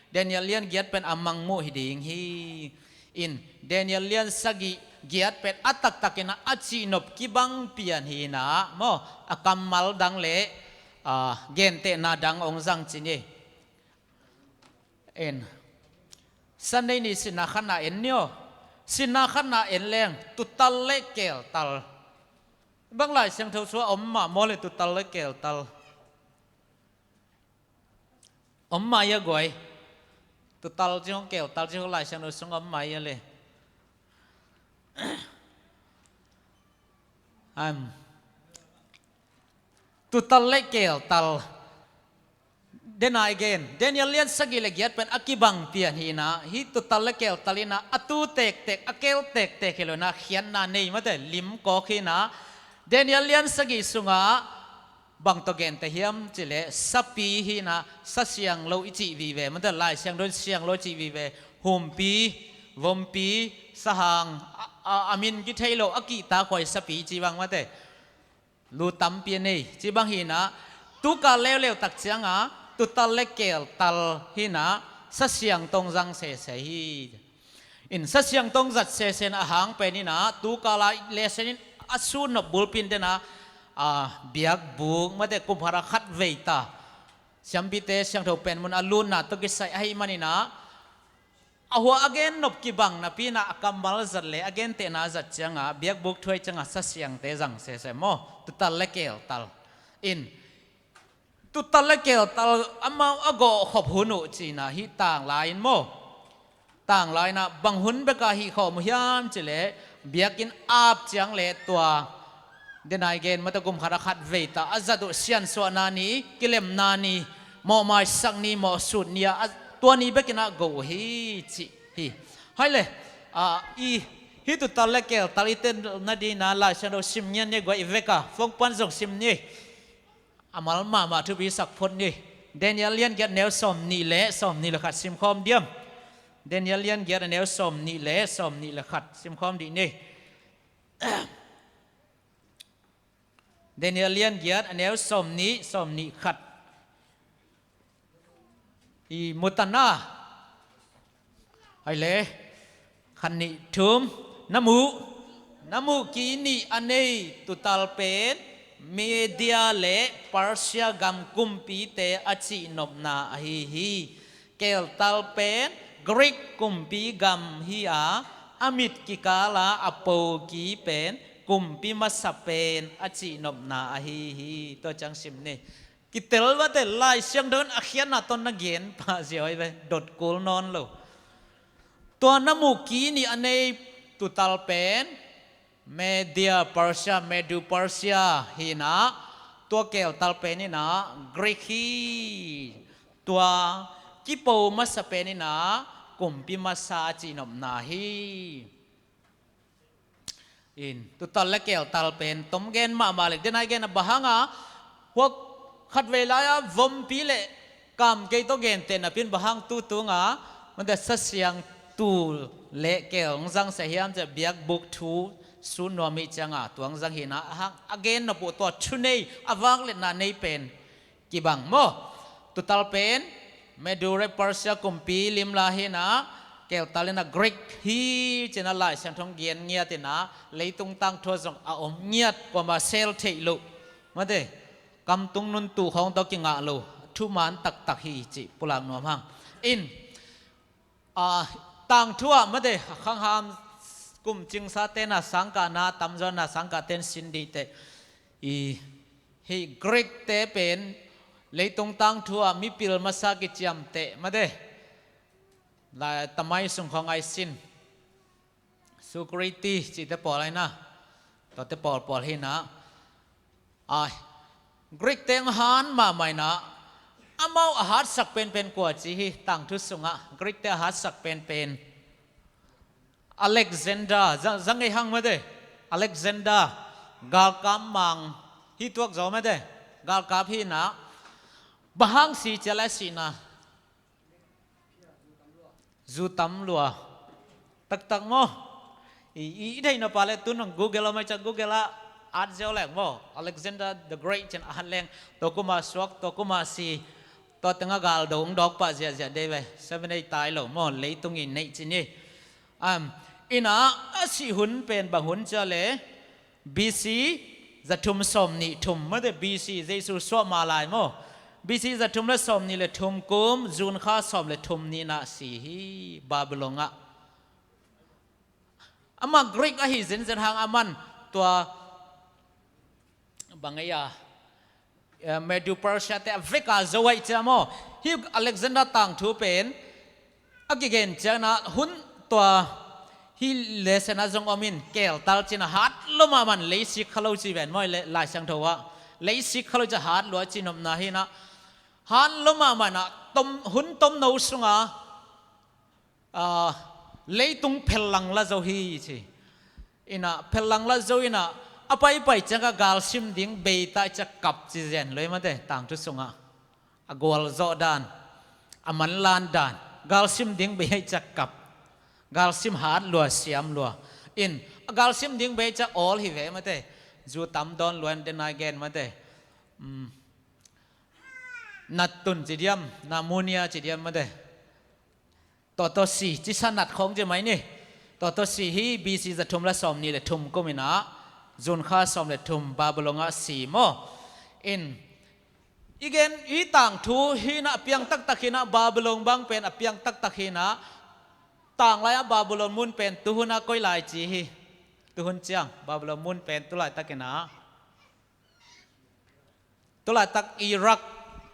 Daniel lian giat pen a mangmuh hi ding hi. In, Daniel lian sagih giat pen a taktakin a cihnop kibang pian hi inah, maw, a kammal dang le, a, gentehna dang hong zang ci ni ei. En. Sunday ni sinna khatna en ni aw. Sinna khatna en leng tuutal le keeltal. Bang Lai Siangtho sung a om mah maw le tuutal le keeltal? Om mah ia guai. Tuutal ci hong keeltal ci hong Lai Siangtho sung om mah ia le. Am. Tuutal le keeltal. Dena i gen, Daniel lian sagih le giat pen a kibang pian hi inah, hih tuutal le keeltal inah a tuu tektek, a keel tektek hi lo inah khiatna nei, mate, lim kawk hi inah. Daniel lian sagih sungah bang tawh gente hiam cih leh sapi hi inah, sa sianglo i cih vive, mate, Lai Siangtho in sianglo i cih vive, humpi, vompi, sahang, a, a, a min kithei lo, a kihtakhuai sapi ci bang, mate. Lu tampi a nei, ci bang hi inah, tukal leuleu tak ciangah tuutal le keeltal hi inah, sa siangtho hong zang sese hi. In, sa siangtho hong zat sese in a hang pen inah, tukal a lesson in a sunnop bulpi in dena, a, biakbuk, mate, kum khat a khat vei ta. Siampite siangtho pen mun a lutna tawh kisai ahih man inah, a hua a gennop kibang napi inah a kammal zat le a gentehna zat ciangah biakbuk thuai ciangah sa siangte zang sese maw, tuutal le keeltal. In, tuutal le keeltal amau a gawhkhop hun uh ci inah hih tanglai in maw. Tanglai inah bang hun bekah hih khawm uh hiam cih leh biakinn ap ciang le tua Dena i gen, mate, kum khat a khat vei ta a zat uh siansuahna ni, kilemna ni, mawhmaisak ni, mawhsut ni-ah, a, tua ni bek inah go uh hi cih hi. Hai le, a, i, hih tuutal le keeltal i tel nading inah Lai Siangtho sim ngiat ni ei guai, i vekah phone pan zong sim ni ei. A mal mahmah thupi sak phot ni ei. Daniel lian giat neu sawm nih le sawm nih le khat sim khawm diam. Daniel lian giat a neu sawm nih le sawm nih le khat sim khawm dih ni ei. Daniel lian giat a neu sawm nih, sawm nih khat. I mu ta na. Hai le. Khat nih thum. Na muh, na muh ki nih a nei tuutal pen Media le Persia gam kumpite a cihnopna ahi hi. Keeltal pen Greek kumpi gam hi a, a mit kikal a a po ki pen kumpi masa pen a cihnopna ahi hi. Tua ciang sim ni. Kitel vate, Lai Siangtho in a khiatna tawh na gen pah ziau hi ve, dot kul nawn lo. Tua na muh ki nih a nei tuutal pen Media Persia, Medu Persia hi inah, tua keeltal pen inah Greek hi. Tua kipo masa pen inah kumpi masa a cihnopna hi. In, tuutal le keeltal pen tom gen mahmah lek, dena i gen a bang hanga, huak khat vei lai-a vompi le kamkei tawh genteh napi in bang hang tu tunga, mate, sa siang tuu le keel hong zang se hiam cih biakbuk thu sun nuam ih cianga tua hong zang hi inah, a hang a gennop uh tua thu nei, a vangliatna nei pen kibang maw. Tuutal pen Medu le Persia kumpi limla hi inah, keeltal inah Greek hi ci inah Lai Siangtho in gen ngiat inah, leitung tangthu ah zong a om ngiat, kuamah sel theih loh, mate, kamtung nuntuh khawng tawh kingah lo, thuman taktak hi cih pulak nuam hang. In, a, tangthu ah, mate, khangham kum cingsate na sangkahna tamzaw na sangkahte in sin dih teh. I, hih Greek-te pen leitung tangthu ah mipil masa kiciamteh, mate. Lai tamai sung khawng ai sin. Security cihte pawl ai na. Tuate pawlpawl hi inah. Ai, Greek-te hong han mahmah inah, amau a hatsak penpen kua ci hi, tangthu sungah Greek-te a hatsak penpen. Alexander, za, za ngei hang mate. Alexander, galkap mang, hih tuak zaw mate. Galkap hi inah. Bang hang si cial a sihna. Zu tam lua. Taktak maw. I, i, i theih nop a le tun hong Google a mai ciah Google ah At ziau leng maw, Alexander the Great cin at leng, tua kuma suak, tua kuma si, tua tengah galdo hong dawk pah ziahziah dei ve, seven eight tai lo maw, leitung in neih ci ni. Um, ina a sih hun pen bang hun cia le, B C zathum sawm nih thum, mate B C Jesu suah ma lai maw. B C zathum le sawm nih le thum kum, June kha sawm le thum ni-in a si hi, Babylon ah. Amah Greek ahi zenzen hang aman tua bang ei a, eh, Medo Persia te a vek a zo aih cia maw. Hi Alexander tangthu pen a kigen ciangin a hun tua hi lesson ah zong om in, keltal cin a hat lua mahmah, leisik kha lo ci ven maw, le Lai Siangtho ah. Leisik kha lo ci a hat lua ci nopna hi-in a. Hat lua mahmah in a tom, hun tomno sungah, ah, leitung phellang la zo hi ci. Ina phellang la zo ina a paipai ciangah galsim ding bei ta cia kap ci zen lo hi, mate, tangthu sungah. A gualzawh dan, a manlan dan, galsim ding bei a cia kap. Galsim hat lua, siam lua. In a galsim ding bei cia awl hi ve, mate. Zu tam dawn lua in den ai gen, mate. Um, nat tun ci diam, pneumonia ci diam, mate. Tua tua si, cisa nat khawng ci mai ni. Tua tua si hi B C zathum le sawm nih le thum kum ina, June kha sawm le thum Babylon ah si maw. In i gen, i tangthu hi-in a piang taktak hi-in a, Babylon bang pen a piang taktak hi-in a, tanglai ah Babylon mun pen tuhun a koi lai ci hi. Tuhun ciang Babylon mun pen tulaitak ina, tulaitak Iraq,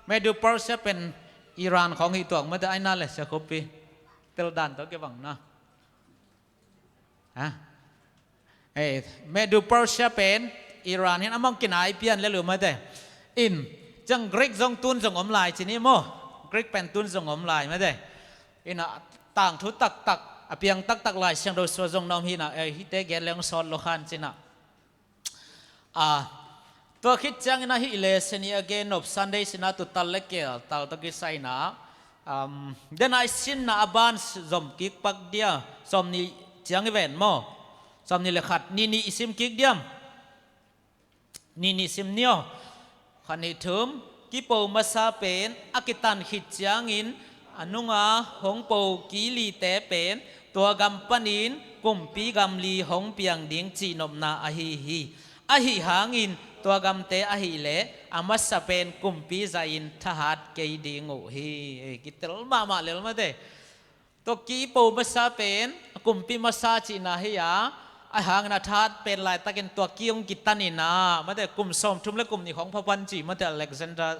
Medo Persia pen Iran khawng hi tuak, mate, aina le sia khupi. Tel dan tawh kibang na. Ha? Eh, Medo Persia pen Iran hi-in amah kinai pian le lu, mate. In ciang Greek zong tun zong om lai ci ni maw. Greek pen tun zong om lai, mate. Ina tangthu taktak, a piang taktak Lai Siangtho sua zong na om hi-in a, eh, hihte gen leng sawt lua khan ci-in a. Ah, tua khit ciangin a hih lesson i a gen nop Sunday sin a tutal le keltal tawh kisai-in a, um, den a i sinna a ban zom kik pak dia, sawm nih ciang i ven maw? Sawm nih le khat, nih nih i sim kik diam? Nih nih sim ni aw. Khat nih thum, kipo masa pen a kitan khit ciangin a nunga hong po ki lite pen tua gam panin kumpi gam li hong piang ding cihnopna ahi hi. Ahi hangin tua gamte ahih leh a masa pen kumpi zahin thahat kei ding uh hi. Eh, kitel mahmah lel, mate. Tua kipo masa pen a kumpi masa cihna hi a, ahi hangin a thahat pen laitakin tua ki hong kitan ina, mate, kum sawmthum le kum nih khawng pha pan ci, mate, Alexander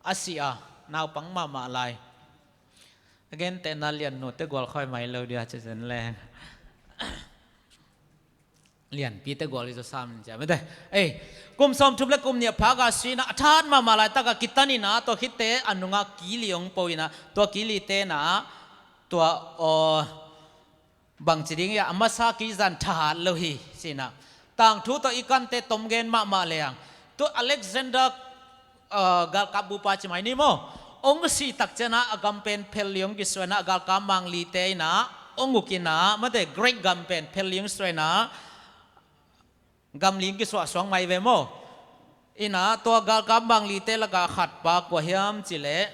a si a, naupang mahmah lai. A gentehna Lian nute gual khawm mai lo dia ci zen leng. Lianpite gual i zaw sam in cia, mate. Ei, kum sawmthum le kum nih a phak a si-in a, a thahat mahmah laitak a kitan ina, tua khitte a nunga ki li hong po ina, tua ki lite na, tua, aw, bangci ding ia, a masa ki zan thahat lo hi, ci-in a. Tangthu tawh i kante tom gen mahmah leng, tua Alexander, ah, galkap bupa ci mai ni maw? Hong sih tak ciangin a, a gam pen phel li hong kisuah ina, a galkap mang lite in a hong uk ina, mate, Greek gam pen phel li hong suah ina, gam li hong kisuah suak mai ve maw? Ina, tua galkap mang lite lakah khat pa kua hiam cih leh,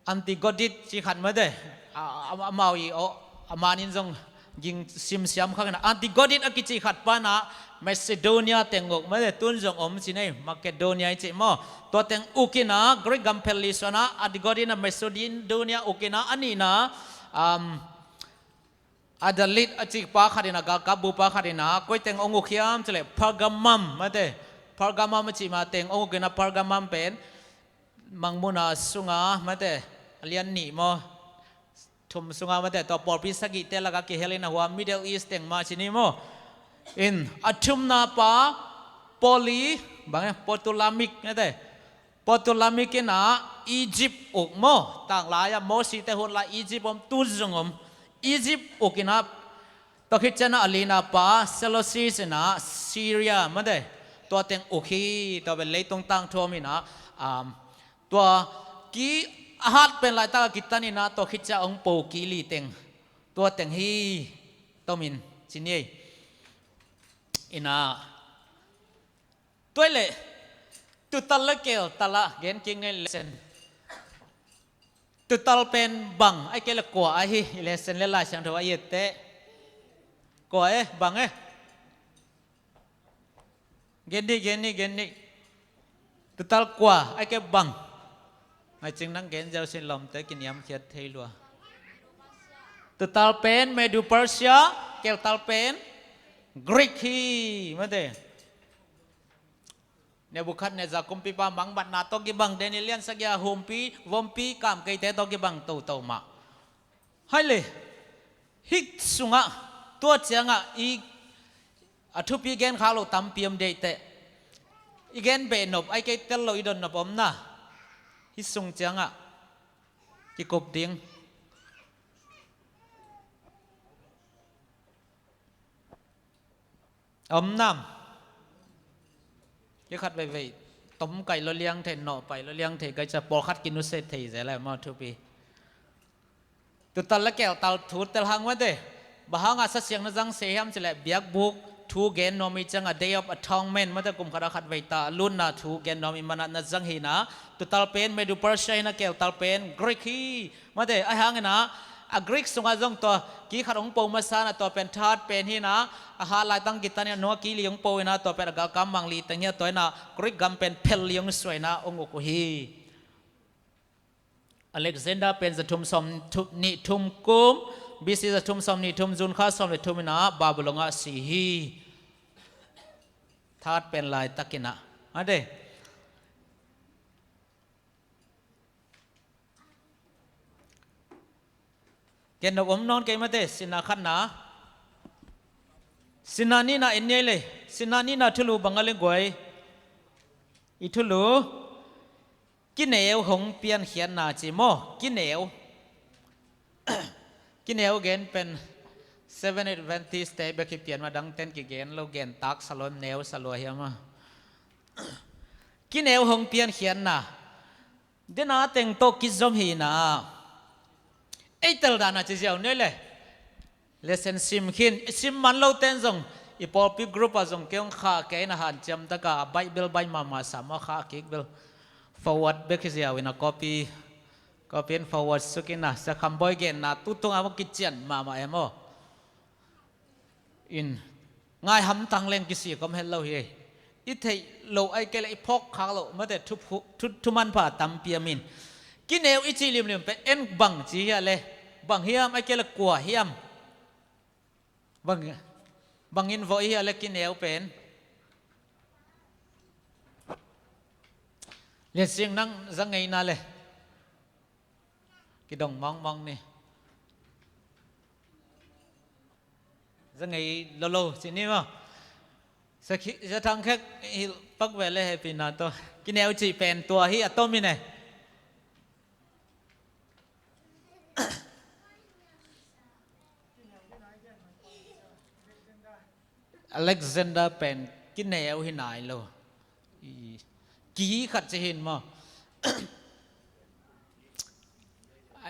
Antigonus ci khat, mate. A, a, amau i, aw, a man in zong ging simsiam khak ina. Antigonus a kici khat pa na Macedonia teng uk, mate, tun zong om ci nei, Macedonia i ci maw? Tua teng uk ina, Greek gam phel li suah ina, Antigonus na Macedonia uk ina, a nihna, um, Adalid a ci pa khat ina, galkap bupa khat ina, koi teng hong uk hiam cih leh Pergamum, mate. Pergamum a ci ma teng hong uk ina, Pergamum pen Mangmuhna sunga, mate, a lian nih maw, thum sunga, mate, tua pawlpi sagihte lakah kihel ina, hua Middle East teng mah ci ni maw? In, a thumna pa Poly, bang e, Ptolemaic, mate. Ptolemaic in a Egypt uk maw? Tanglai a Mosite hun lai Egypt om, tun zong om. Egypt uk ina, tua khit ciangin a lina pa Seleucus in a Syria, mate, tua teng uk hi. Tua pen leitung tangthu om ina, um, tua ki a hat pen laitak a kitan ina, tua khit ciang hong po ki li teng, tua teng hi, tomin ci ni ei. Ina, Tua leh tutal le keltal ah gen kik ni, lesson. Tutal pen bang, ahih kei leh kua ahi, i lesson le Lai Siangtho a i et teh. Kua e, bang e? Gen ni, gen ni, gen ni. Tutal kua, ahih kei bang? Ngaihcing nang gen ziau sin lawmte kiniamkhiat thei lua. Tutal pen Medo Persia, keltal pen Greek hi, mate. Nebuchadnezzar kumpipa mangbatna tawh kibang, Daniel lian sagih a humpi, vompi, kamkeite tawh kibang toto mah. Hai le, hih sungah, tua ciangah i a thupi gen khak loh tampi om deih teh. I gen behnop, ahih kei tel loh i dotnop om na. Hih sung ciangah kikup ding. Om nam? Kikhat veivei tom kai lo liang thei, nawh pai lo liang thei, kai ca pawlkhat kinusia thei zel e maw thupi. Tutal le keltal thu tel hang mate. Bang hangah Sa Siang na zang se hiam cih leh biakbuk thu gen nuam i ciangah Day of Atonement mate, kum khat a khat vei ta lutna thu gen nuam i manah na zang hi na. Tutal pen Medo Persia hi na, keltal pen Greek hi. Mate, ahi hangin ah, a Greek sungah zong tua kikhat hong po masa na, tua pen thahat pen hi na, a hat laitang kitan in a nunga kili hong po hi na, tua pen a galkap mangli teng hi a, tua hi na Greek gam pen phel li hong suai na hong uk uh hi. Alexander pen za thum sawm nih thum kum, B C za thum sawm nih thum, June kha sawm le thum in ah Babylon ah si hi. Thahat pen laitakin ah. Mate. Gen nop om nawn kei mate, sinna khatna. Sinna nihna en ni ei le, sinna nihna thulu bang a le guai. I thulu, kineu hong piankhiatna ci maw, kineu. Kineu gen pen, Seven Adventist te bek hi pian mah, dang ten kigen lo, gen tak sa lo, neu sa lua hiam a. Kineu hong piankhiatna. Dena teng tawh kizom hi na. Ei tel dan a ci ziau ni ei le. Lesson sim khin, i sim man lo ten zong, i pawlpi group ah zong kei hong khah kei na, hanciam taka a baih bel baih mahmah sam a khah kik bel. Forward bek hi ziau in a copy, copy and forward suk in a, Sia Kham Bawi genna tu tung a maw kician mahmah e maw. In, ngai hamtang leng kisik om het lo hi. I theih loh ahih kei leh i phawk khak loh mate, thu, thu, thu manpha tampi om in. Kineu i cih limlim pen en bang ci hi a le, bang hiam, ahih kei leh kua hiam? Bang, bang in vawh i hi a le kineu pen? Lian Sing nang za ngei na le. Kidong mawngmawng ni. Za ngei lolo ci ni maw. Sa khi, sa thang khek hilh pak ve le hehpihna tawh. Kineu cih pen tua hi a tom in e. Alexander pen kineu hi nai lo. I, ki khat ci hi in maw.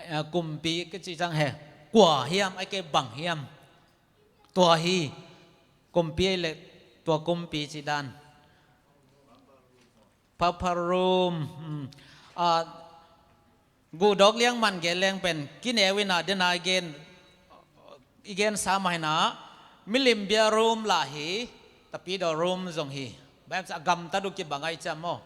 A, kumpi ka ci ciang he. Kua hiam, ahih kei bang hiam. Tua hi. Kumpi ahih leh tua kumpi cih dan. Papal Rome. Hmm. A, guhdawk liang man gen leng pen, kineu in a dena i gen, i gen sa mah hi na, milim bia Rome lah hi, tapidaw Rome zong hi. Bang a gamtat uh kibang a i ciam maw.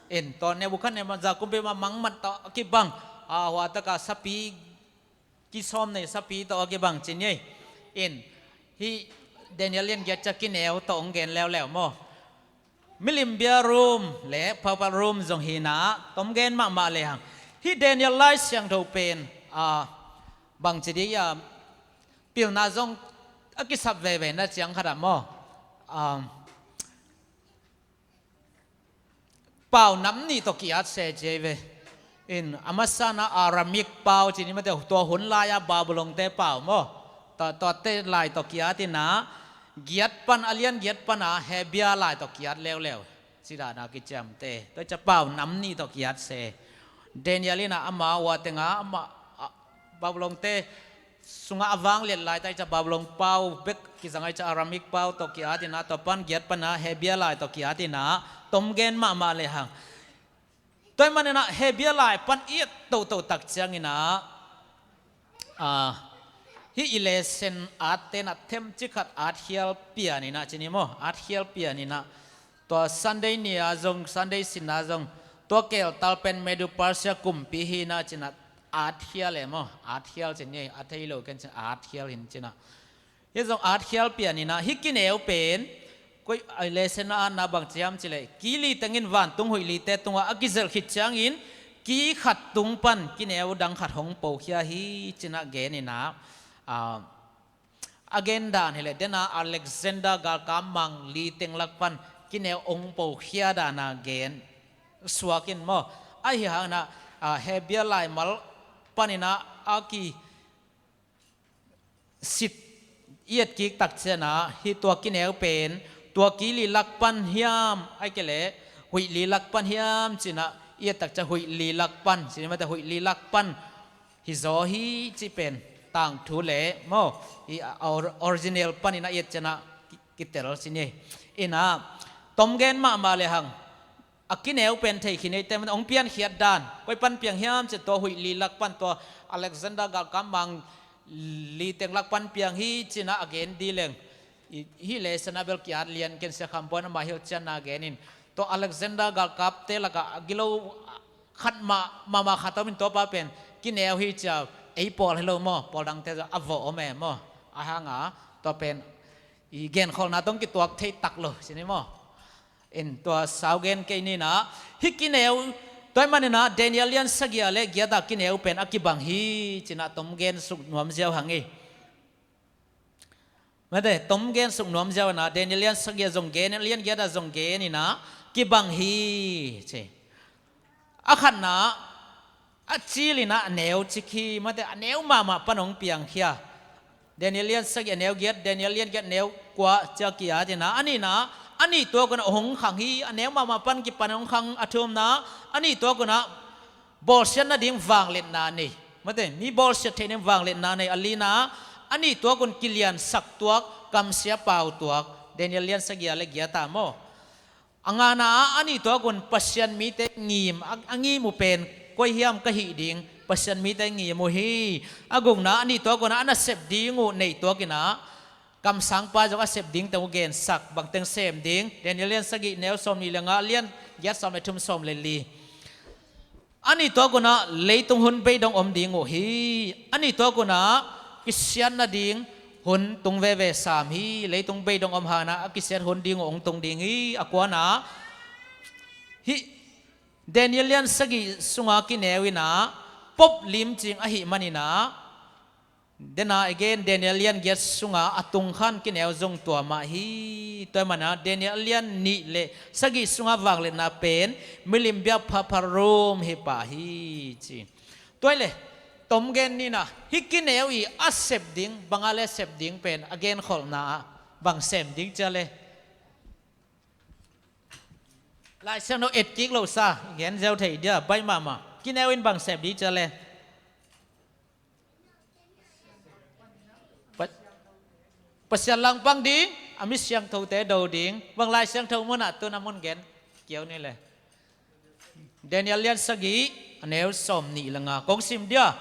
In, tua Nebuchadnezzar kumpi mah mangmat tawh a kibang, a, hua taka sapi kisawm nei sapi tawh a kibang ci ni ei. In, hih Daniel lian giat ciang kineu tawh hong gen leuleu maw. Milim bia Rome le Papal Rome zong hi na, tom gen mahmah lehang. Hih Daniel Lai Siangtho pen, a, bangci dih a, pilna zong a kisap veve na ciang khat ah maw. A, pau nam nih tawh ki-at se ci ei ve. In, a masa na Aramaic pau ci ni mate, tua hun lai-a Babylon te pau maw. Tua, tuate lai tawh ki-at in a, giat pan, a lian giat pan a Hebia lai tawh ki-at leuleu. Ci dan a kiciamte. Tua ciang pau nam nih tawh ki-at se. Daniel in a ama ua teng a, ama, a, Babylon te sungah a vangliat laitak ciah Babylon pau bek kizang a ciah Aramaic pau tawh ki-at inah, tua pan giat panah Hebia lai tawh ki-at inah, tomgen mahmah lehang. Tua ahih maninah Hebia lai pan i et toto tak cianginah, ah, hih i lesson atte inah themcik khat atkhial pian inah ci ni maw, atkhial pian inah. Tua Sunday ni-a zong, Sunday sin-a zong, tua keltal pen Medo Persia kumpi hi inah ci inah atkhial e maw, atkhial ci ni, a thei lo ken ci inah atkhial hi ci inah. Hih zong atkhial pian inah, hih kineu pen, koi, a lesson a atna bang ci hiam cih leh, ki li tengin vantung huih lite tungah a kizelh khit ciangin, ki khat tung pan kineu dang khat hong pokhia hi ci inah gen inah, ah, a gen dan hi leh, den a Alexander galkap mang li teng lak pan kineu hong pokhia dan a gen suak in maw. Ahi hang inah, ah, Hebia laimal pan inah a ki sit i et kik tak cianah, hih tua kineu pen, tua ki li lak pan hiam, ahih kei leh huih li lak pan hiam ci inah i et tak ciah huih li lak pan ci ni maw, huih li lak pan hi zaw hi cih pen tangthu leh maw, hih a or-, original pan inah i et cianah ki-, kitel ci ni. Inah, tomgen mahmah lehang, a kineu pen thei khin ei te, hong piankhiat dan, koi pan piang hiam cih, tua huih li lak pan, tua Alexander galkap mang li teng lak pan piang hi ci inah a gen dih leng. I, hih lesson a bel ki-at lian ken, Sia Kham Bawi in ama hilhcianna genin, tua Alexander galkapte lakah a gilo khat mah, mahmah khat om in, tua pa pen kineu hi ci a, ei pawl hi lo maw, pawl dangte zong a vawh om e maw. Ahi hang a, tua pen i genkholhna tawh kituak thei tak lo ci ni maw. In tua sau gen kei ni inah, hih kineu, tua ahih maninah Daniel lian sagih a leh giat a kineu pen a kibang hi ci inah tomgen suk nuam ziau hang hi. Mate, tomgen suk nuam ziau inah, Daniel lian sagih a zong gen, lian giat a zong gen inah, kibang hi ci. A khatna, a cil inah a neu cik hi, mate, a neu mahmah pan hong piangkhia. Daniel lian sagih a neu giat, Daniel lian giat neu kua ciah ki-at inah, a nihna, a nih tuak unah hong khang hi, a neu mahmah pan kipan hong khang. A thumna, a nih tuak unah bawlsiat nading vangliatna nei, mate, mi bawlsiat theih nading vangliatna nei. A lina, a nih tuak un kiliansak tuak, kamsia pau tuak, Daniel lian sagih a leh giat a maw. A ngana ah, a nih tuak un Pasian mite ngim, a, a ngim uh pen koi hiam ka hih ding, Pasian mite ngim uh hi. A gukna, a nih tuak un ah a nasep ding uh neih tuak inah, kamsangpa zong a sep dingteng uh gensak, bangteng sem ding, Daniel lian sagih neu sawmnih le nga, lian giat sawm le thum, sawm le li. A nih tuak un ah leitung hun beidong om ding uh hi. A nih tuak un ah kisiat nading hun tung veve sam hi. Leitung beidong om hangin ah a kisiat hun ding uh hong tung ding hi. A kuana, hih Daniel lian sagih sunga kineu inah, pop limcing ahih manin ah, dena, again, Daniel lian giat sunga a tung khan kineu zong tua mah hi. Tua ahih manin ah Daniel lian nih le sagih sunga vangliatna pen milim biakpha pharum hi pah hi ci. Tua ahih leh, tom gen ni inah, hih kineu i a sep ding, bang a leh sep ding pen a genkholhna ah bang sem ding ci a leh, Lai Siangtho et kik lo sa, gen ziau thei dia, baih mahmah. Kineu in bang sep ding ci a leh, Pa-, Pasian langpang ding, a mi siangthote do ding. Bang Lai Siangtho mun ah, tu-in a mun gen kiau ni leh, Daniel lian sagih, a neu sawmnih le nga kong sim dia.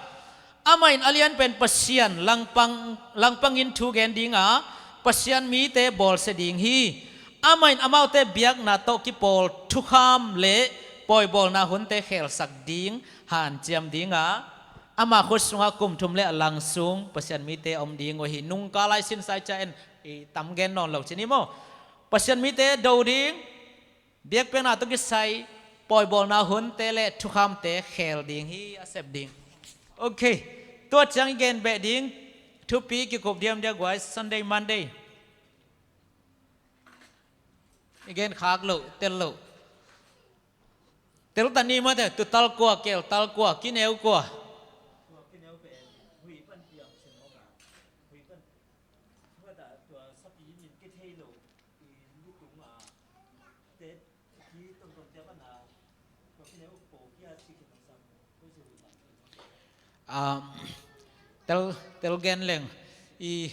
Amah in a lian pen Pasian langpang, langpangin thu gen ding a, Pasian mite bawlsia ding hi. Amah in amaute biakna tawh kipawl thukham le pawibawlna hunte khelsak ding, hanciam ding a, ama khut sungah kum thum le a lang sung Pasian mite om ding uh hi. Nungkal lai sin sai ca en, i tam gen nawn lo ci ni maw. Pasian mite do ding, biakpiakna tawh kisai pawibawlna hunte le thukhamte khel ding hi, a sep ding. Ok. Tua ciang i gen beh ding thupi kikup diamdiam guai, Sunday, Monday. I gen khak loh, tel loh. Tel ta ni mate, tutal kua, keltal kua, kineu kua. Um, tel, tel gen leng i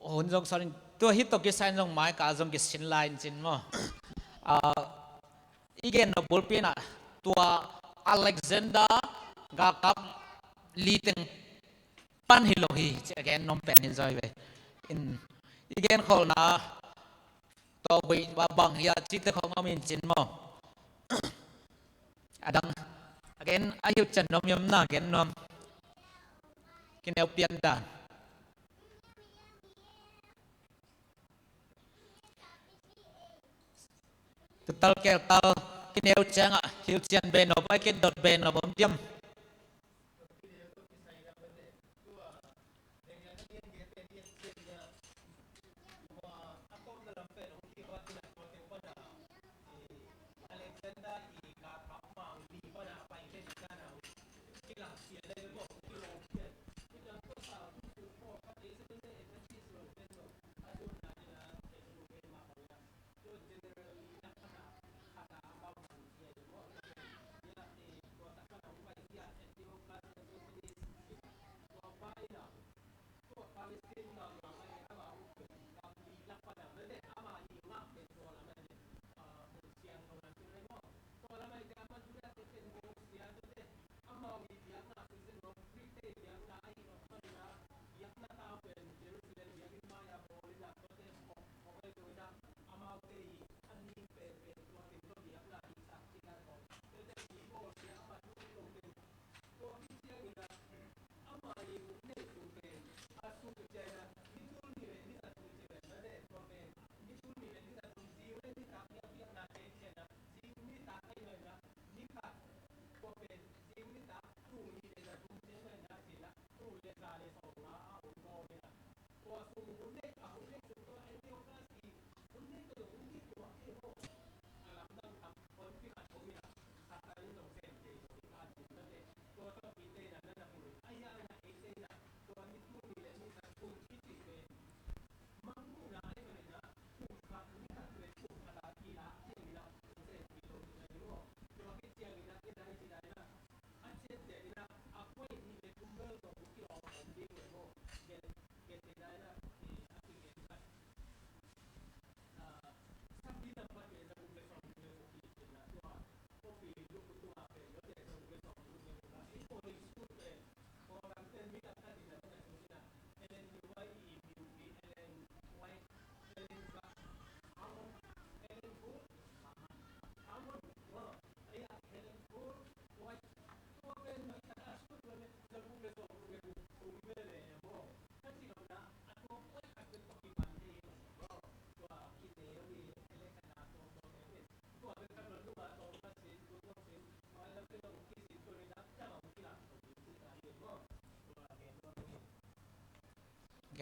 hun zong sanin tua hih tawh kisai in zong mai ka zong kisin lai in cin maw? Ah, i gen nop bulpi in ah tua Alexander galkap li teng pan hi lo hi ci a gen nuam pen hi zaw hi ve. In i gen kholhna tawh guih a bang hi a cihte khong om in cin maw? A dang a gen a hilhcian nuam i om na gen nuam. Kineu pian dan. Tutal keltal kineu ciangah hilhcian beh nop, a kidot beh nop om diam?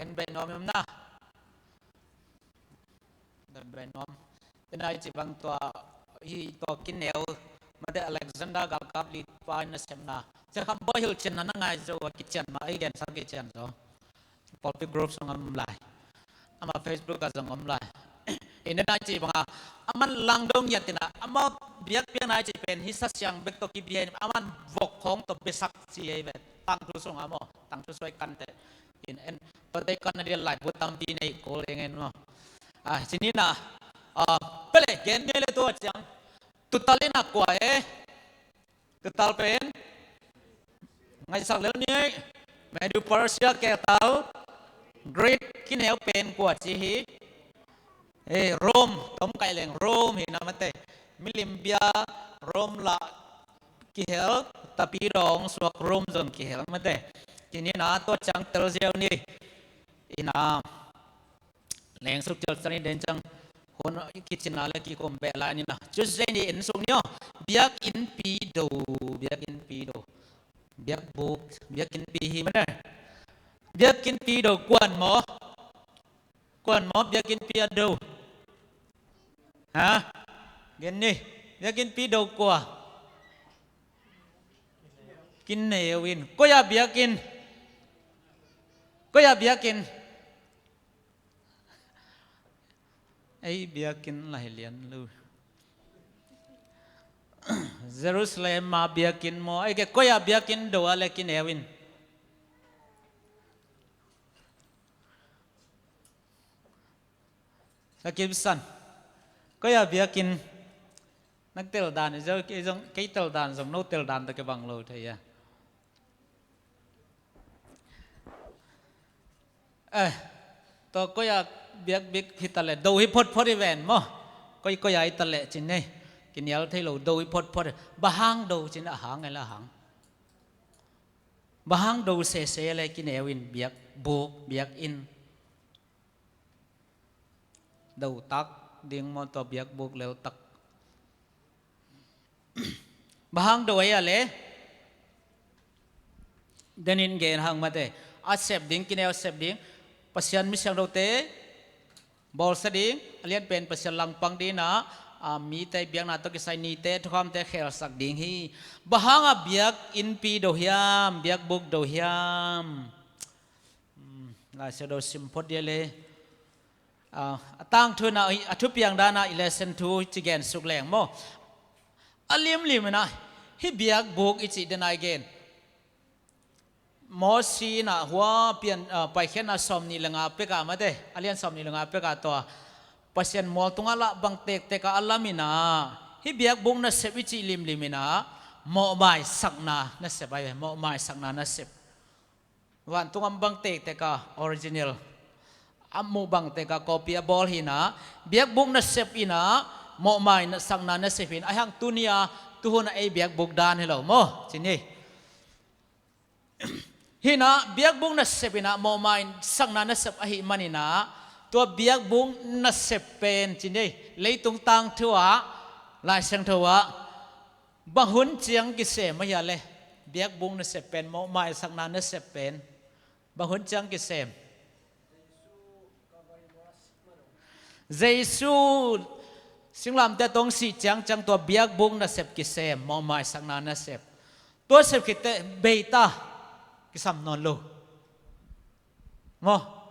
Gen beh nuam em na. Gen beh nuam. Tena i ci bang tua hi tua kineu mate Alexander galkap li pa in a semna. Cia kham bawi hilhcianna na ngai zo a kician ma i gensak kician zo. Pawlpi group sung om lai. Ama Facebook ah zong om lai. Ina nai ci banga aman langdong ya tina ama biakpiak nai ci pen hisa siang bek to kibia in aman vok khong to besak ci ei ve. Tangthu sung amo tangthu suai kante. In en to dei kan na dia lai bu tampi nei ko leng en mo. Ah, sini na. Ah, pele gen ne le to ciang. Tutalina kua e. Tutal pen ngaihsak lel ni ei. Medu Persia ketal Greek kineu pen kua ci hi. Eh, Rome, tom kai leng Rome hi na mate. Milim bia Rome la kihel, tapi dong suak Rome zong kihel mate. Kini na to ciang tel ziau ni. Ina Lengsuk cial sani den cang hun kicina le kikum beh lai nina. Tuesday ni en suk ni aw. Biak in pi do, biak in pi do. Biak buk, biak in pi hi mana. Biak in pi do kuan mo. Kuan mo biak in pi a do. Ha? Gen ni. Biak in pi do kua. Kin ne win. Koya biak in. Koya biak in. Ei biakinn lai lian lo. Jerusalem a biakinn maw, ei ke koi a biakinn do a le kineu in. Sakimsan. Koi a biakinn nang tel dan i zo, kei zong, kei tel dan zong no tel dan tawh kibang lo thei a. Eh, tawh koi a biak bik hi ta leh do hi photphot hi ven maw. Koi koi a hi ta leh cin nei. Kinial thei lo do hi photphot. Bang hang do cin a hang e la hang. Bang hang do sese le kineu in biakbuk, biakinn. Do tak ding maw tawh biakbuk lel tak. Bang hang do ei a le. Denin gen hang mate. A sep ding, kineu sep ding. Pasian mi siangthote bawlsa ding, a lianpen Pasian langpang dingin ah, a, mite biakna tawh kisai nite, thukhamte khelsak ding hi. Bang hang a biakinnpi do hiam, biakbuk do hiam. Hmm, Lai Siangtho sim phot dia le. A, a tangthu in ah, a thupiang dan ah i lesson thu ci gen suk leng maw. A limlim in ah, hih biakbuk i cih den a i gen. Moses in ah hua pian, a, Paikhiatna sawmnih le nga pek ah mate, a lian sawmnih le nga pek ah tua Pasian mual tungah lah bang tektek ah a lam in ah, hih biakbuk nasep i cih limlim in ah, mawhmaisakna nasep ahi ve, mawhmaisakna nasep. Vantung a bang tektek ah original, a muh bang tek ah copy a bawl hi in ah, biakbuk nasep in ah, mawhmaisakna nasep hi in ah, ahi hang tuni a, tuhun a ei biakbuk dan hi lo maw, ci ni. Hi in ah, biakbuk nasep in ah, mawhmaisakna nasep ahih manin ah, tua biakbuk nasep pen ci ni, leitung tangthu ah, Lai Siangtho ah, bang hun ciang kisem ahia le, biakbuk nasep pen, mawhmaisakna nasep pen, bang hun ciang kisem. Jesu singlamteh tawh hong sih ciangciang tua biakbuk nasep kisem, mawhmaisakna nasep. Tua sep khit teh bei ta, kisam nawn lo. Maw.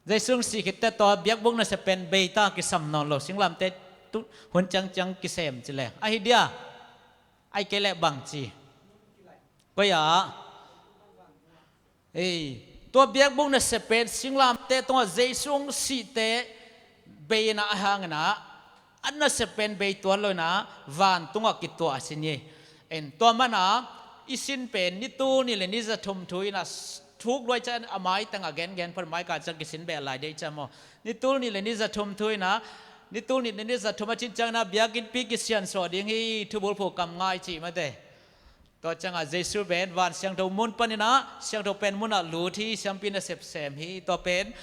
Jesu hong sih khit teh tua biakbuk nasep pen bei ta, kisam nawn lo. Singlamteh tawh hun ciangciang kisem ci leng. Ahi dia, ahih kei leh bang ci. Koi ah. Ei, tua biakbuk nasep pen singlamteh tungah Jesu hong sih teh bei in ah ahi hang in ah, a nasep pen bei tuan lo in ah, vantungah kituah a sin hi. En, tua manin ah, i sin pen ni tul nih le ni za thum thu in ah, thuk luai ciang a maitang a gengen phot, maika ciang kisin beh lai deih ciang maw. Ni tul nih le ni za thum thu in ah, ni tul nih le ni za thum a cin ciang in ah, biakinnpi kisiansuah ding hi, thubulphu kam ngai cih mate. Tua ciangah Jesu pen van siangtho mun panin ah, siangtho pen munah lut hi, siampi nasep sem hi. Tua pen,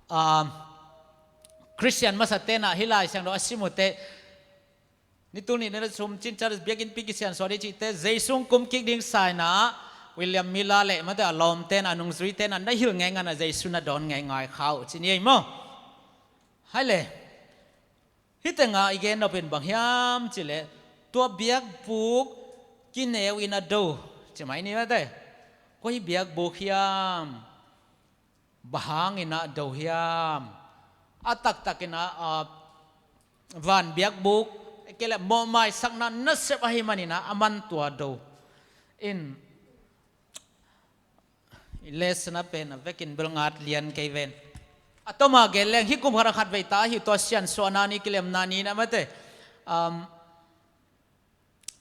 ah, Khristian masate in ah hih Lai Siangtho a sim uh teh, ni tul nih ni za thum cin ciang biakinnpi kisiansuah ding cih teh, Jesu hong kum kik ding sa in ah, William Miller le mate a lawmte in, a nungzuite in na hilh ngeingai in ah, Jesu na dawn ngeingai kha uh ci ni ei maw. Hai le. Hih tengah i gen nop in bang hiam cih leh, tua biakbuk kineu in a do, ci mai ni mate. Koi biakbuk hiam, bang hang in a do hiam. A taktak in a, a, van biakbuk, kei leh mawhmaisakna nasep ahih manin a, a man tua do. In, lesson a pen a vekin bel ngat lian kei ven. A tawm a gen leng, hih kum khat a khat vei ta ahi uh, tua siansuahna ni, kilemna ni in a mate. Um,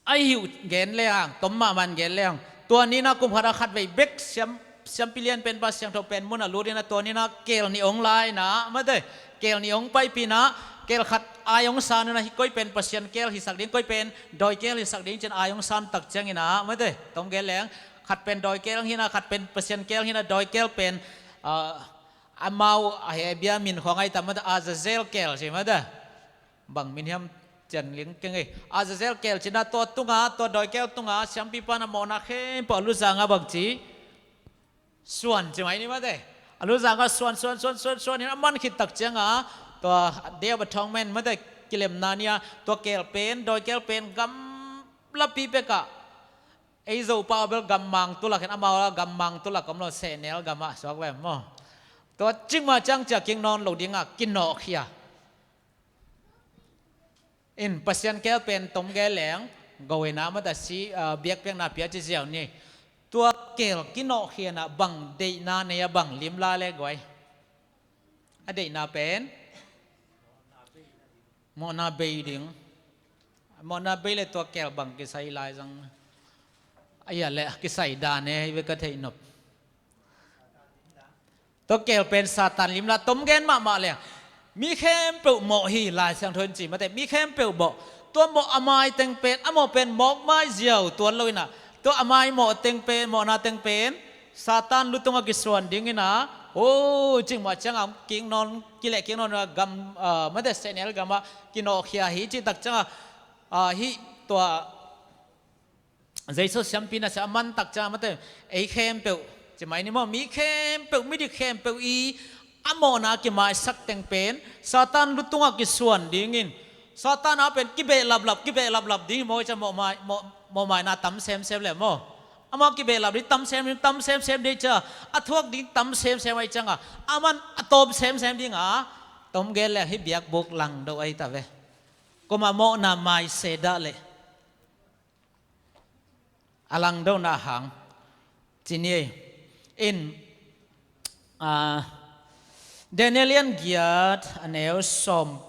ahi uh gen leng, tawm mahmah in gen leng. Tua ni in a kum khat a khat vei bek siam, siampi lian pen, pa siangtho pen munah lut in a, tua ni in a keel nih hong la in a mate. Keel nih hong paipih in a, keel khat ai hong san in a, hih koi pen Pasian keel hisak ding, koi pen dawi keel hisak ding ci-in ai hong san tak ciangin a mate. Tawm gen leng. Khat pen dawi keel hi in a, khat pen Pasian keel hi in a, dawi keel pen, ah, amau a Hebru min khawng ai ta mate, Azazel keel ci mate. Bang min hiam cian ling keng ei. Azazel keel ci in a, tua tungah, tua dawi keel tungah, siampipa in a mawhna khempeuh a luzangah bang ci. Suan ci mai ni mate. A luzangah suan, suan, suan, suan, suan in a man khit tak ciangah, tua Day of Atonement mate, kilemna ni-a, tua keel pen, dawi keel pen gamlapi pekah, ei Zopa bel gammang tulak in, amau la gammang tulak om lo, sehnel gamah suak ve maw. Tua cikmah ciang ciah kik nawn lo dingah kinawhkhia. In Pasian keel pen tawm gen leng, go in a mate, si, ah, biakpiakna pia ci ziau ni. Tua keel kinawhkhia in a bang deihna nei a, bang lim lai le guai. A deihna pen mawhna bei ding. Mawhna bei le tua kel bang kisai lai zang. A ia le kisai dan e, hi ve ka theih nop. Tua kel pen Satan lim la, tom gen mahmah leng mi khempeuh mawh hi, Lai Siangtho in ci mate, mi khempeuh mawh. Tua mawh a mai teng pen, a mawh pen mawk mai ziau tuan lo ina, tua a mai mawh teng pen, mawhna teng pen Satan lu tungah kisuan ding ina. O, cing mah ciangah kik nawn, kileh kik nawn a gam, ah, mate, sehnel gamah kinawhkhia hi cih tak ciangah, ah, hih tua Jesu siampi nasep a man tak ciang mate, ei khempeuh, ci mai ni maw, mi khempeuh, midik khempeuh i a mawhna kimaisak teng pen Satan lu tungah kisuan dingin, Satan a pen kibeh laplap, kibeh laplap ding hi maw, i ciang mawhmai, mawh, mawhmaina tam semsem le maw. Amah kibeh lap ding tam sem, tam semsem ding cia, a thuak ding tam semsem ahi cianga, aman a tawm semsem dinga, tom gen le hih biakbuk langdo ahi ta ve. Kuamah mawhna mai se dah le a langdona hang ci ni. In, ah, Daniel lian giat a neu sawm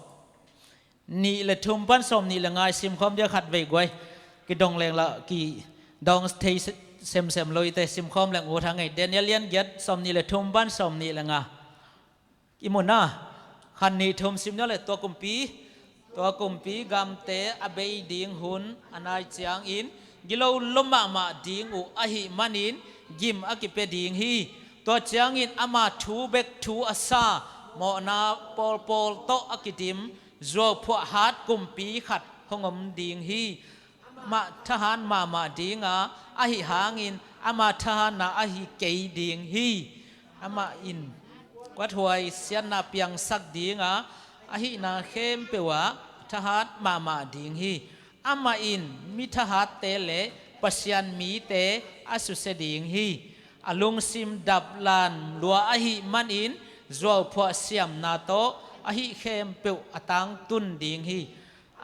nih le thum pan sawm nih le nga i simkhawm dia khat vei guai. Kidong leng la kidong thei se-, semsem lo i te, simkhawm leng ut hang ei. Daniel lian giat sawm nih le thum pan sawm nih le nga. I mun a, khan nih thum sim ni le, tua kumpi, tua kumpi gamte a bei ding hun a nai ciangin gilo lua mahmah ding uh ahih manin gim a kipia ding hi. Tua ciangin ama thu bek thu a sa, mawhna pawlpawl tawh a kidim, zuauphuah hat kumpi khat hong om ding hi. Amah thahat mahmah dinga, ahi hangin ama thahatna ahi kei ding hi. Amah in kuathuai siatna piangsak dinga, ahihna khempeuh ah thahat mahmah ding hi. Amah in mi thahatte le Pasian mite a susia ding hi. A lungsim daplan lua ahih manin zuauphuah siamna tawh ahi khempeuh a tangtun ding hi.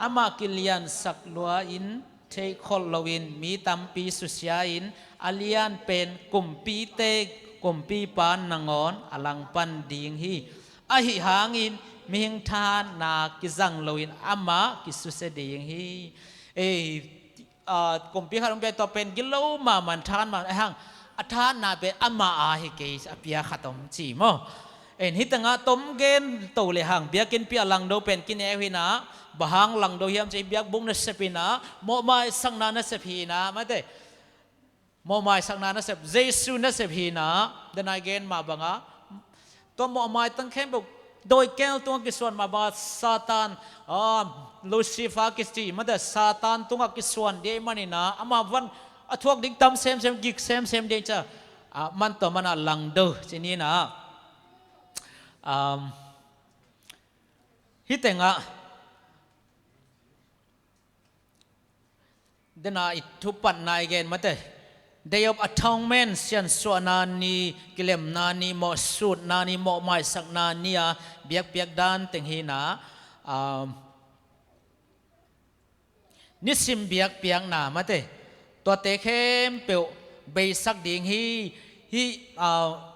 Amah kiliansak lua-in theihkholh loin mi tampi susia-in a lianpen kumpite kumpipa nangawn a langpan ding hi. Ahi hangin mihing thahatna kizang loin amah kisusia ding hi. Ei, ah, kumpi khat hong pia, tua pen gilo mahmah, thahat mahmah, ahang a thahatna pen amah a hi kei, a pia khat om ci maw. En, hih tengah tom gen to le hang, biakinnpi a langdo pen kineu hi na, bang hang langdo hiam ci, biakbuk nasep hi na, mawhmaisakna nasep hi na, mate. Mawhmaisakna nasep, Jesu nasep hi na, denai gen mah banga. Tua mawhmai tang khempeuh dawi keel tungah kisuan mah banga Satan, ah, Lucifer kici, mate, Satan tungah kisuan ding ahih manin a, amah van a thuak ding tam semsem, gik semsem ding cia, ah, man tua mana langdo ci ni na. Um, hih tengah dena i thupatna i gen mate. Day of Atonement, siansuahna ni, kilemna ni, mawhsutna ni, mawhmaisakna ni a biakpiak dan teng hi na, um, nisim biakpiakna mate. Tuate khempeuh beisak ding hi, hi, ah,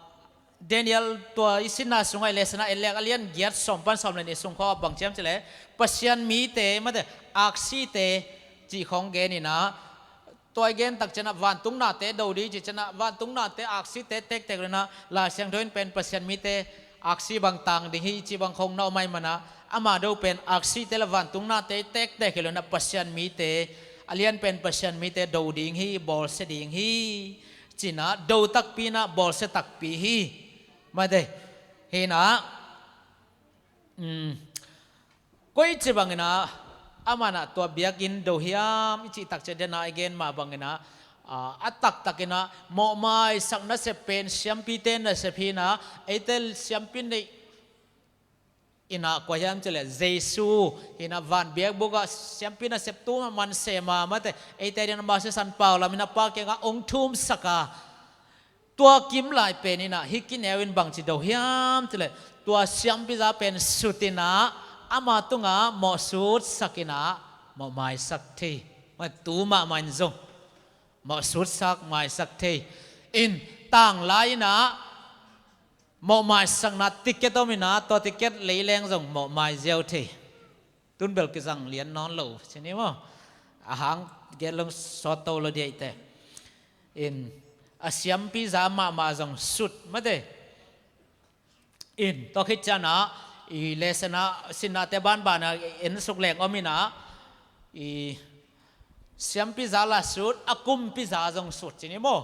Daniel tua i sinna sungah i lesson ah i lek a lian giat sawm pan sawm le nih sung khawng ah bang ci hiam ci le, Pasian mite mate, aksite cih khawng gen hi na, tua i gen tak ciangah vantung nate do ding cih ciangah vantung nate aksite tektek lo hi na, Lai Siangtho in pen Pasian mite aksi bang tang ding hi cih bang khawng na om ahih mana, amah do pen aksite le vantung nate tektek hi lo hi na, Pasian mite, a lian pen Pasian mite do ding hi, bawlsia ding hi ci na, do takpi na, bawlsia takpi hi. Mate, hi na, um, koici bangin a, amah na tua biakinn do hiam i cih tak ciang dena i gen mah bangin a, ah, a taktakin a, mawhmaisak nasep pen siampite nasep hi na, eite siampi neih in a, kua hiam ci le, Jesu hi na, van biakbuk ah siampi nasep tu mah man sem a mate, eite ding a mah sisan pau lam in a Pa kiangah hong thumsak a, tua kim lai pen in a, hih kineu in bangci do hiam ci le, tua siampi za pen sut in a, ama tungah mawhsutsak in a, mawhmaisak thei. Mah tu mahmah in zong mawhsutsak, maisak thei in, tanglai in a, mawhmai sakna ticket om inah, tua ticket lei leng zong mawhmai ziau thei. Tun bel kizang lian nawn lo ci ni maw? A hang gen lo sawt to lo diaite. In, a siampi za mahmah zong sut mate. In, tua khit cianah i lesson ah sinnate banbanah en suk leng om inah, i siampi za la sut, a kumpi za zong sut ci ni maw?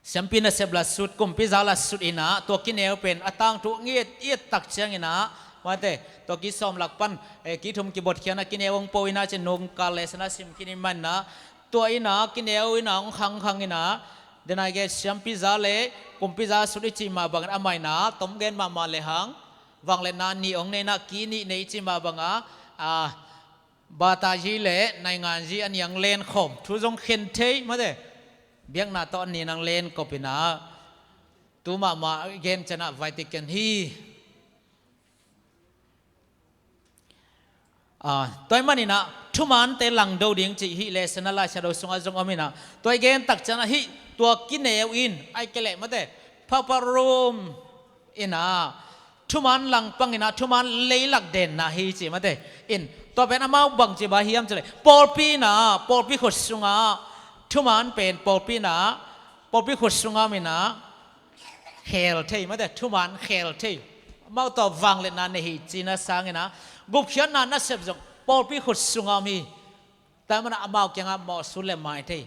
Siampi nasep la sut, kumpi za la sut inah, tua kineu pen a tangthu ngiat iat tak ciang inah, mate, tua ki sawm lak pan, eh, ki thum kibotkhiatna kineu hong po inah ci, nungkal lesson ah sim khin i hih manah, tua inah kineu inah hong khangkhang inah, denai gen siampi za le kumpi za sut i cih mah bangin a mai inah tom gen mahmah lehang, vangliatna nih hong nei inah, ki nih nei i cih mah bangah, ah, bataji le nainganji a niang lenkhawm thu zong khen thei mate. Biakna tawh a nih nang lenkop inah, tu mahmah gen cianah Vatican hi. Ah, tua ahih maninah thumante langdo ding cih hih lesson ah Laisiangtho sungah zong om inah, tua i gen tak cianah hih tua kineu in, ai ke leh mate, Papal Rome inah thuman langpang inah thuman leilak denna hi ci mate. In, tua pen amau bangci ba hiam cileh, pawlpi inah, pawlpi khut sungah thuman pen pawlpi inah, pawlpi khut sungah om inah khel thei mate, thuman khel thei. Amau tua vangliatna nei hi cihna sang inah, gupkhiatna nasep zong pawlpi khut sungah om hi. Tua ahih manah amau kiangah mawhsut le mai thei.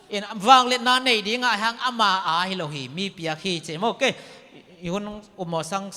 In, vangliatna nei dingah hang ama a hi lo hi, mi piak hi ci maw. Okay. I hun um mawsang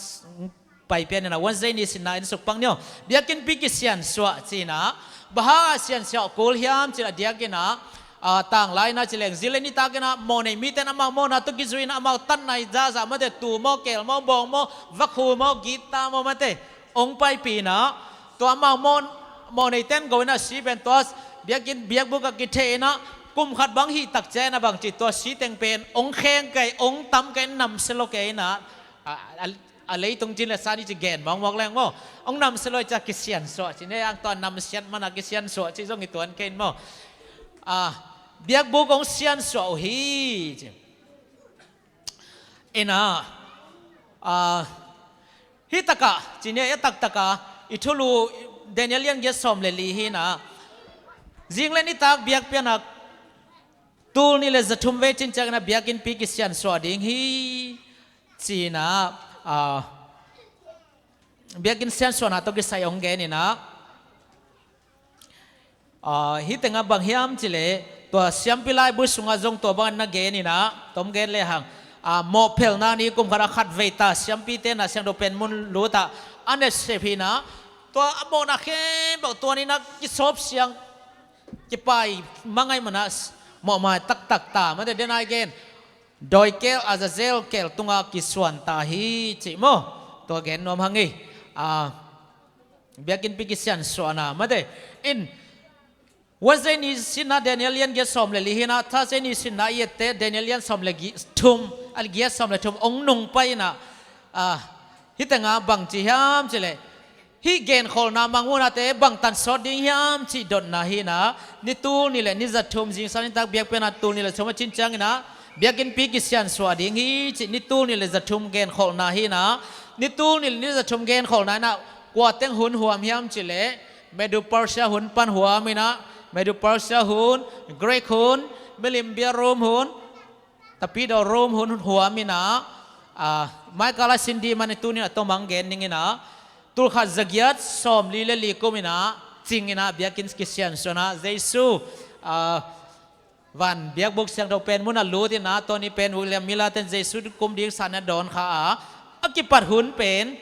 pai pian inah, Wednesday ni sinna en suk pang ni aw. Biakinnpi kisiansuah ci inah, bang hangah siansuah kul hiam ci inah, diak inah, ah, tanglai inah ci leng, zing le nitak inah mawh nei mite in amau mawhna tawh kizui inah amau tatna i zahzah mate, tuu maw, keel maw, bawng maw, vakhu maw, guitar maw mate, hong paipih inah, tua amau mawh, mawh neite in go inah si pen tua biakinn biakbuk ah kitheh inah, kum khat bang hih tak ciang inah bangci, tua si teng pen hong kheng kei, hong tam kei, namsia lo kei inah, a, a, a leitung cin le sa ni ci gen mawkmawk leng maw. Hong namsia lo i ciah kisiansuah ci, ne ang tua namsiat manah kisiansuah ci zong i tuan kei in maw. Ah, biakbuk hong siansuah uh hi ci. Inah, ah, hih takah ci ni, a taktakah i thulu Daniel lian giat sawm le li hi inah, zing le nitak biakpiakna tul nih le za thum vei cin ciang inah biakinnpi kisiansuah ding hi ci inah, ah, biakinn siansuahna tawh kisai hong gen inah, ah, hih tengah bang hiam cileh, tua siampi laibu sungah zong tua bangin na gen inah, tom gen lehang, ah, mawhphelhna ni kum khat a khat vei ta siampite inah siangtho pen mun lutah a nasep hi inah, tua a mawhna khempeuh tua ni inah kisawp siang, kipai mangai manah mawhmai taktak ta mate, denai gen, dawi keel, Azazel keel tungah kisuan ta hi ci maw. Tua gen nuam hang hi. Ah, biakinnpi kisiansuahna mate. In, Wednesday ni sinna Daniel lian giat sawm le li hi inah, Thursday ni sinna i etteh Daniel lian sawm le gi-, thum, a giat sawm le thum hong nung pai inah, ah, hih tengah bangci hiam cileh, hih genkholhna mangmuhnate bangtan sawt ding hiam cih dotna hi inah, ni tul nih le ni za thum, zingsang nitak biakpiakna tul nih le thum a cin ciang inah biakinnpi kisiansuah ding hi cih, ni tul nih le za thum genkholhna hi inah, ni tul nih le ni za thum genkholhna inah kua teng hun huam hiam cileh, Medo Persia hun pan huam inah, Medo Persia hun, Greek hun, milim bia Rome hun, tapidaw Rome hun huam inah, ah, maikal a sin dih man i tuni inah a tom hong gen ning inah, tul khat za giat sawm li le li kum inah cing inah biakinn kisiansuah inah, Jesu, ah, van biakbuk siangtho pen mun ah lut inah, tua ni pen William Miller ten Jesu kum ding san a dawn kha a, a kipat hun pen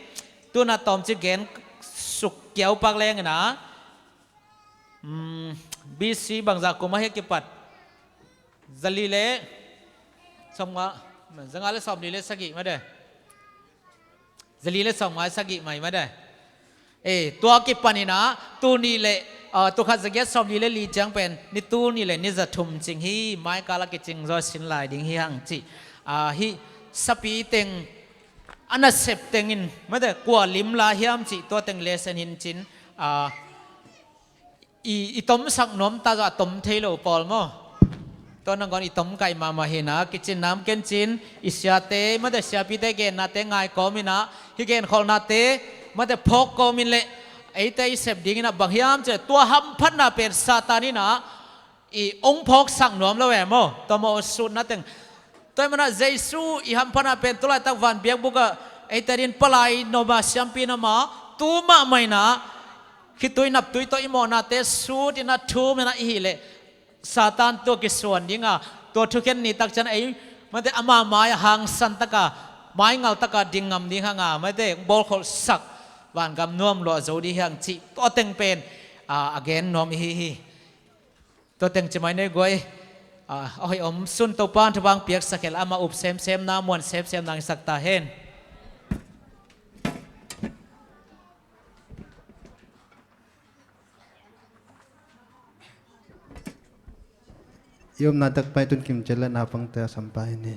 tu inah tawmcik gen suk kiaupak leng inah, um, B C bangzah kum ahi a kipat? Za li le sawmnga, za nga le sawm li le sagih mate. Za li le sawmnga sagih mai mate. Eh, tua kipan inah tul nih le, ah, tul khat za giat sawm li le li ciang pen ni tul nih le ni za thum cing hi, maikal a kicing zaw sin lai ding hi hang cih. Ah, hih sapi teng a nasep teng in mate, kua lim lai hiam cih tua teng lesson hi in cin, ah, i, i tomsak nuam ta zah a tom thei lo pawl maw? Tua nangawn i tomkaih mahmah hi-in ah, kicin nam kencin, i siate, mate siapite gennate ngai kawmin ah, hih genkholhnate, mate phawk kawmin leh, eite i sep dingin ah bang hiam cih leh, tua hamphatna pen Satan in ah, i hong phawksak nuam lo e maw? Tua mawh sutna teng. Tua ahih manin ah Jesu i hamphatna pen tu laitak van biakbuk ah, eite adingin palai nuam a, siampi nuam a, tu mahmah in ah, khitui naptui tawh i mawhnate sutin ah thum in ah i hih leh, Satan tua kisuan ding a, tua thukhen ni tak ciang ei, mate ama mai-ah hangsan tak a, maingal tak a ding ngam ding hang a, mate bawlkholhsak, vangam nuam luah zo ding hi hang cih, tua teng pen, a, a gen nuam i hi hi. Tua teng ci mai ni guai. A, a hoih omsun, Topa'n thupha piaksak hen la, amah up semsem na, muan semsem na hong hisak ta hen. I omna tak pai tun kim ciat leh naupangte a sam pai ni.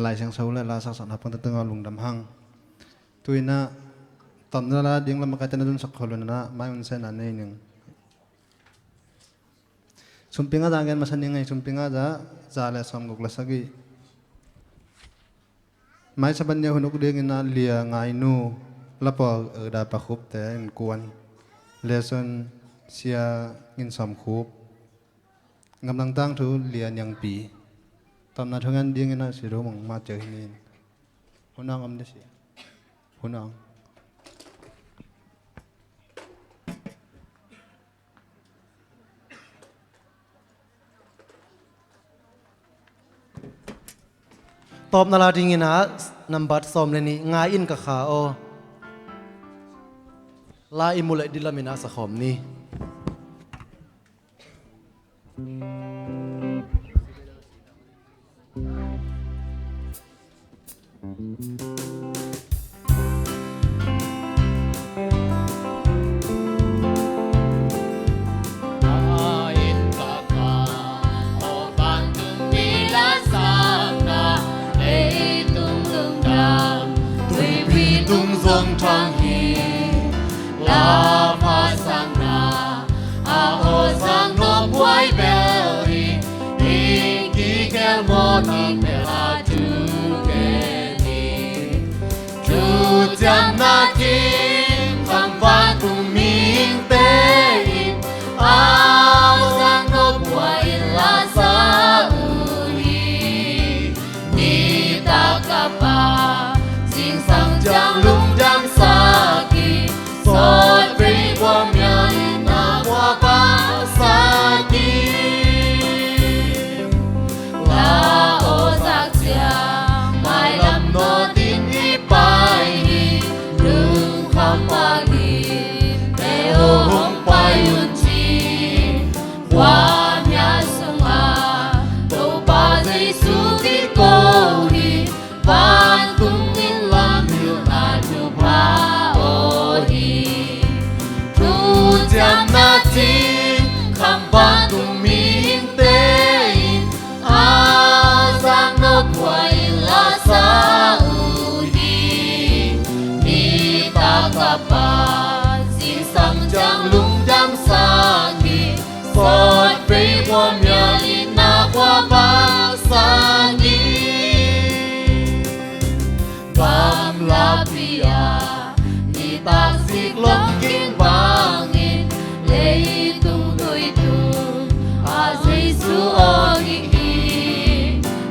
Lai Siangtho le la saksakna pangte tungah lungdam hang. Tu-in ah tawpna la ding lam a kaite na dunsak khol un ah mai hun sena nei ning. Sumpi nga za gen masa ning ei, sumpi nga za za le sawmguk le sagih. Mai Sabbath ni a hun uk dingin ah Lia Ngainu, La Paul Euda Pa Khup te innkuan, lesson Sia Ngin Sawm Khup, Gamdang Tangthu Lia Niangpi. Tawpna thu ngen dingin ah Siru Mung Mathiu hi ning. Hun ang om dih si. Hun ang. Tawpna la dingin ah nambat sawm le nih, Ngai in ka kha aw. La i mu le dilamin ah sakhawm ni. Tuipi tung zong thang hi, la pha sangna a aw sang nop huai bel hi. I kikhel mawh na bel a thu gen hi. Thuciamna thim kham vantung mihingte in a aw sang nop huai in la sa uh hi. Nitak a Pa, zingsang ciang lungdam sak hi, sawtvei kua mial in na kua pang sak hi. La aw zak ciang mailam nawt in i pai hi. Lungkham bangin te aw hong pai un ci. Kua mial sungah Topa Jesu kiko hi. Vantung in lam hilhna thupha aw hi. Thuciamna thim kham vantung mihingte in a sang nop huai in la sa uh hi. Nitak a Pa, zingsang ciang lungdam sak hi, sawtvei kua mial in na kua pang sak hi. Gamlapi ah nitak zik lawng ging bangin leitung tui tung a Jesu aw ging hi.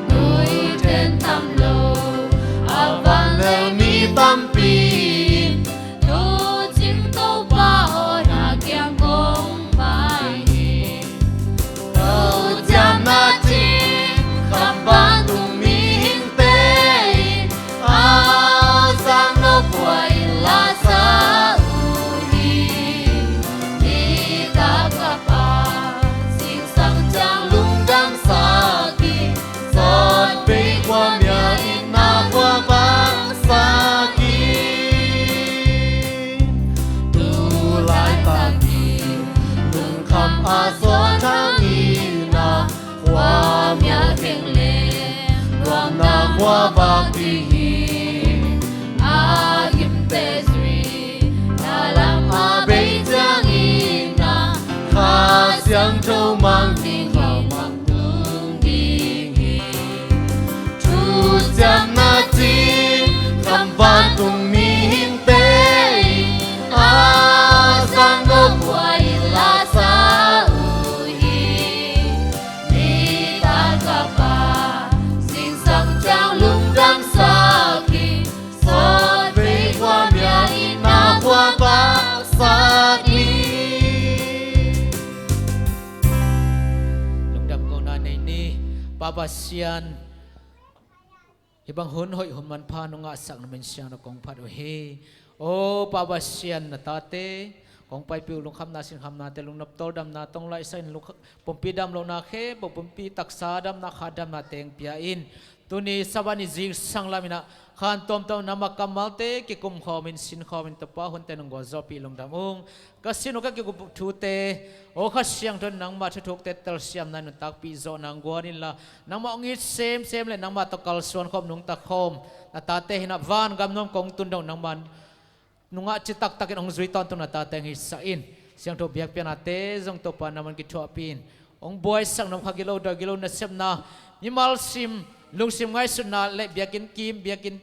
Tui then tam lo a vanlel mi tampi in tu cing Topa aw na kiang kong pai hi. Thuciamna thim kham vantung mihingte in a sang nop huai in la sa uh hi. Nitak a Pa, zingsang ciang lungdam sak hi, sawtvei kua mial in na kua pang sak hi. Tu laitak in lungkham a sawt hang in ah, kua mial kheng le nuamna kua vak ding hi. A gimte zui na lam a bei ciangin ah, Kha Siangtho mang ding hi, mang tung ding hi. Thuciamna thim kham vantung mihingte in a sang nop huai in la sa uh hi. Nitak a Pa, zingsang ciang lungdam sak hi, sawtvei kua mial in na kua pang sak hi. Lungdam kohna nei ni. Pa Pasian, hih bang hun hoih hun manpha nong ngahsak na min siang na kong phat uh hi. O Pa Pasian, na tate kong paipih uh lungkhamna sinkhamnate lungnop tawldamna tawh laihsak in, lungkha-, pumpi damlohna khempeuh, pumpi taksa damna khat damna teng pia in. Tuni Sabbath ni zingsang lamin ah khan tuamtuam nangmah kammalte kikum khawmin, sin khawmin, Topa, hunte nong gualzawhpih lungdam ung. Ka sin uh ka kikup thute aw Kha Siangtho in nangmah thuthukte telsiamna in nuntakpih zawh nang guan inla, nangmah hong it semsem le nangmah tawh kalsuan khawm, nungta khawm na tate hi-in ah vangam nuam kong tun dong nangmah nungah citaktakin hong zui tawntung na tate hong hisak in. Siangtho biakpiaknate zong Topa nangman kithuahpih in, hong buaisak nuam kha gilo, dawi gilo, nasepna, mimal sim, lungsim ngaihsutna le biakinn kim, biakinn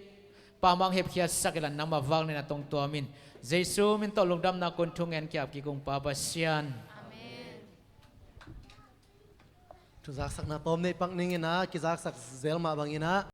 pamang hepkhiatsak inla, nangmah vangliatna tawh tuam in. Jesu min tawh lungdamna kun thungen kiap kik ung, Pa Pasian. Amen. Thuzaksakna tawm neih pak ning in ah, kizaksak zel mah bangin ah.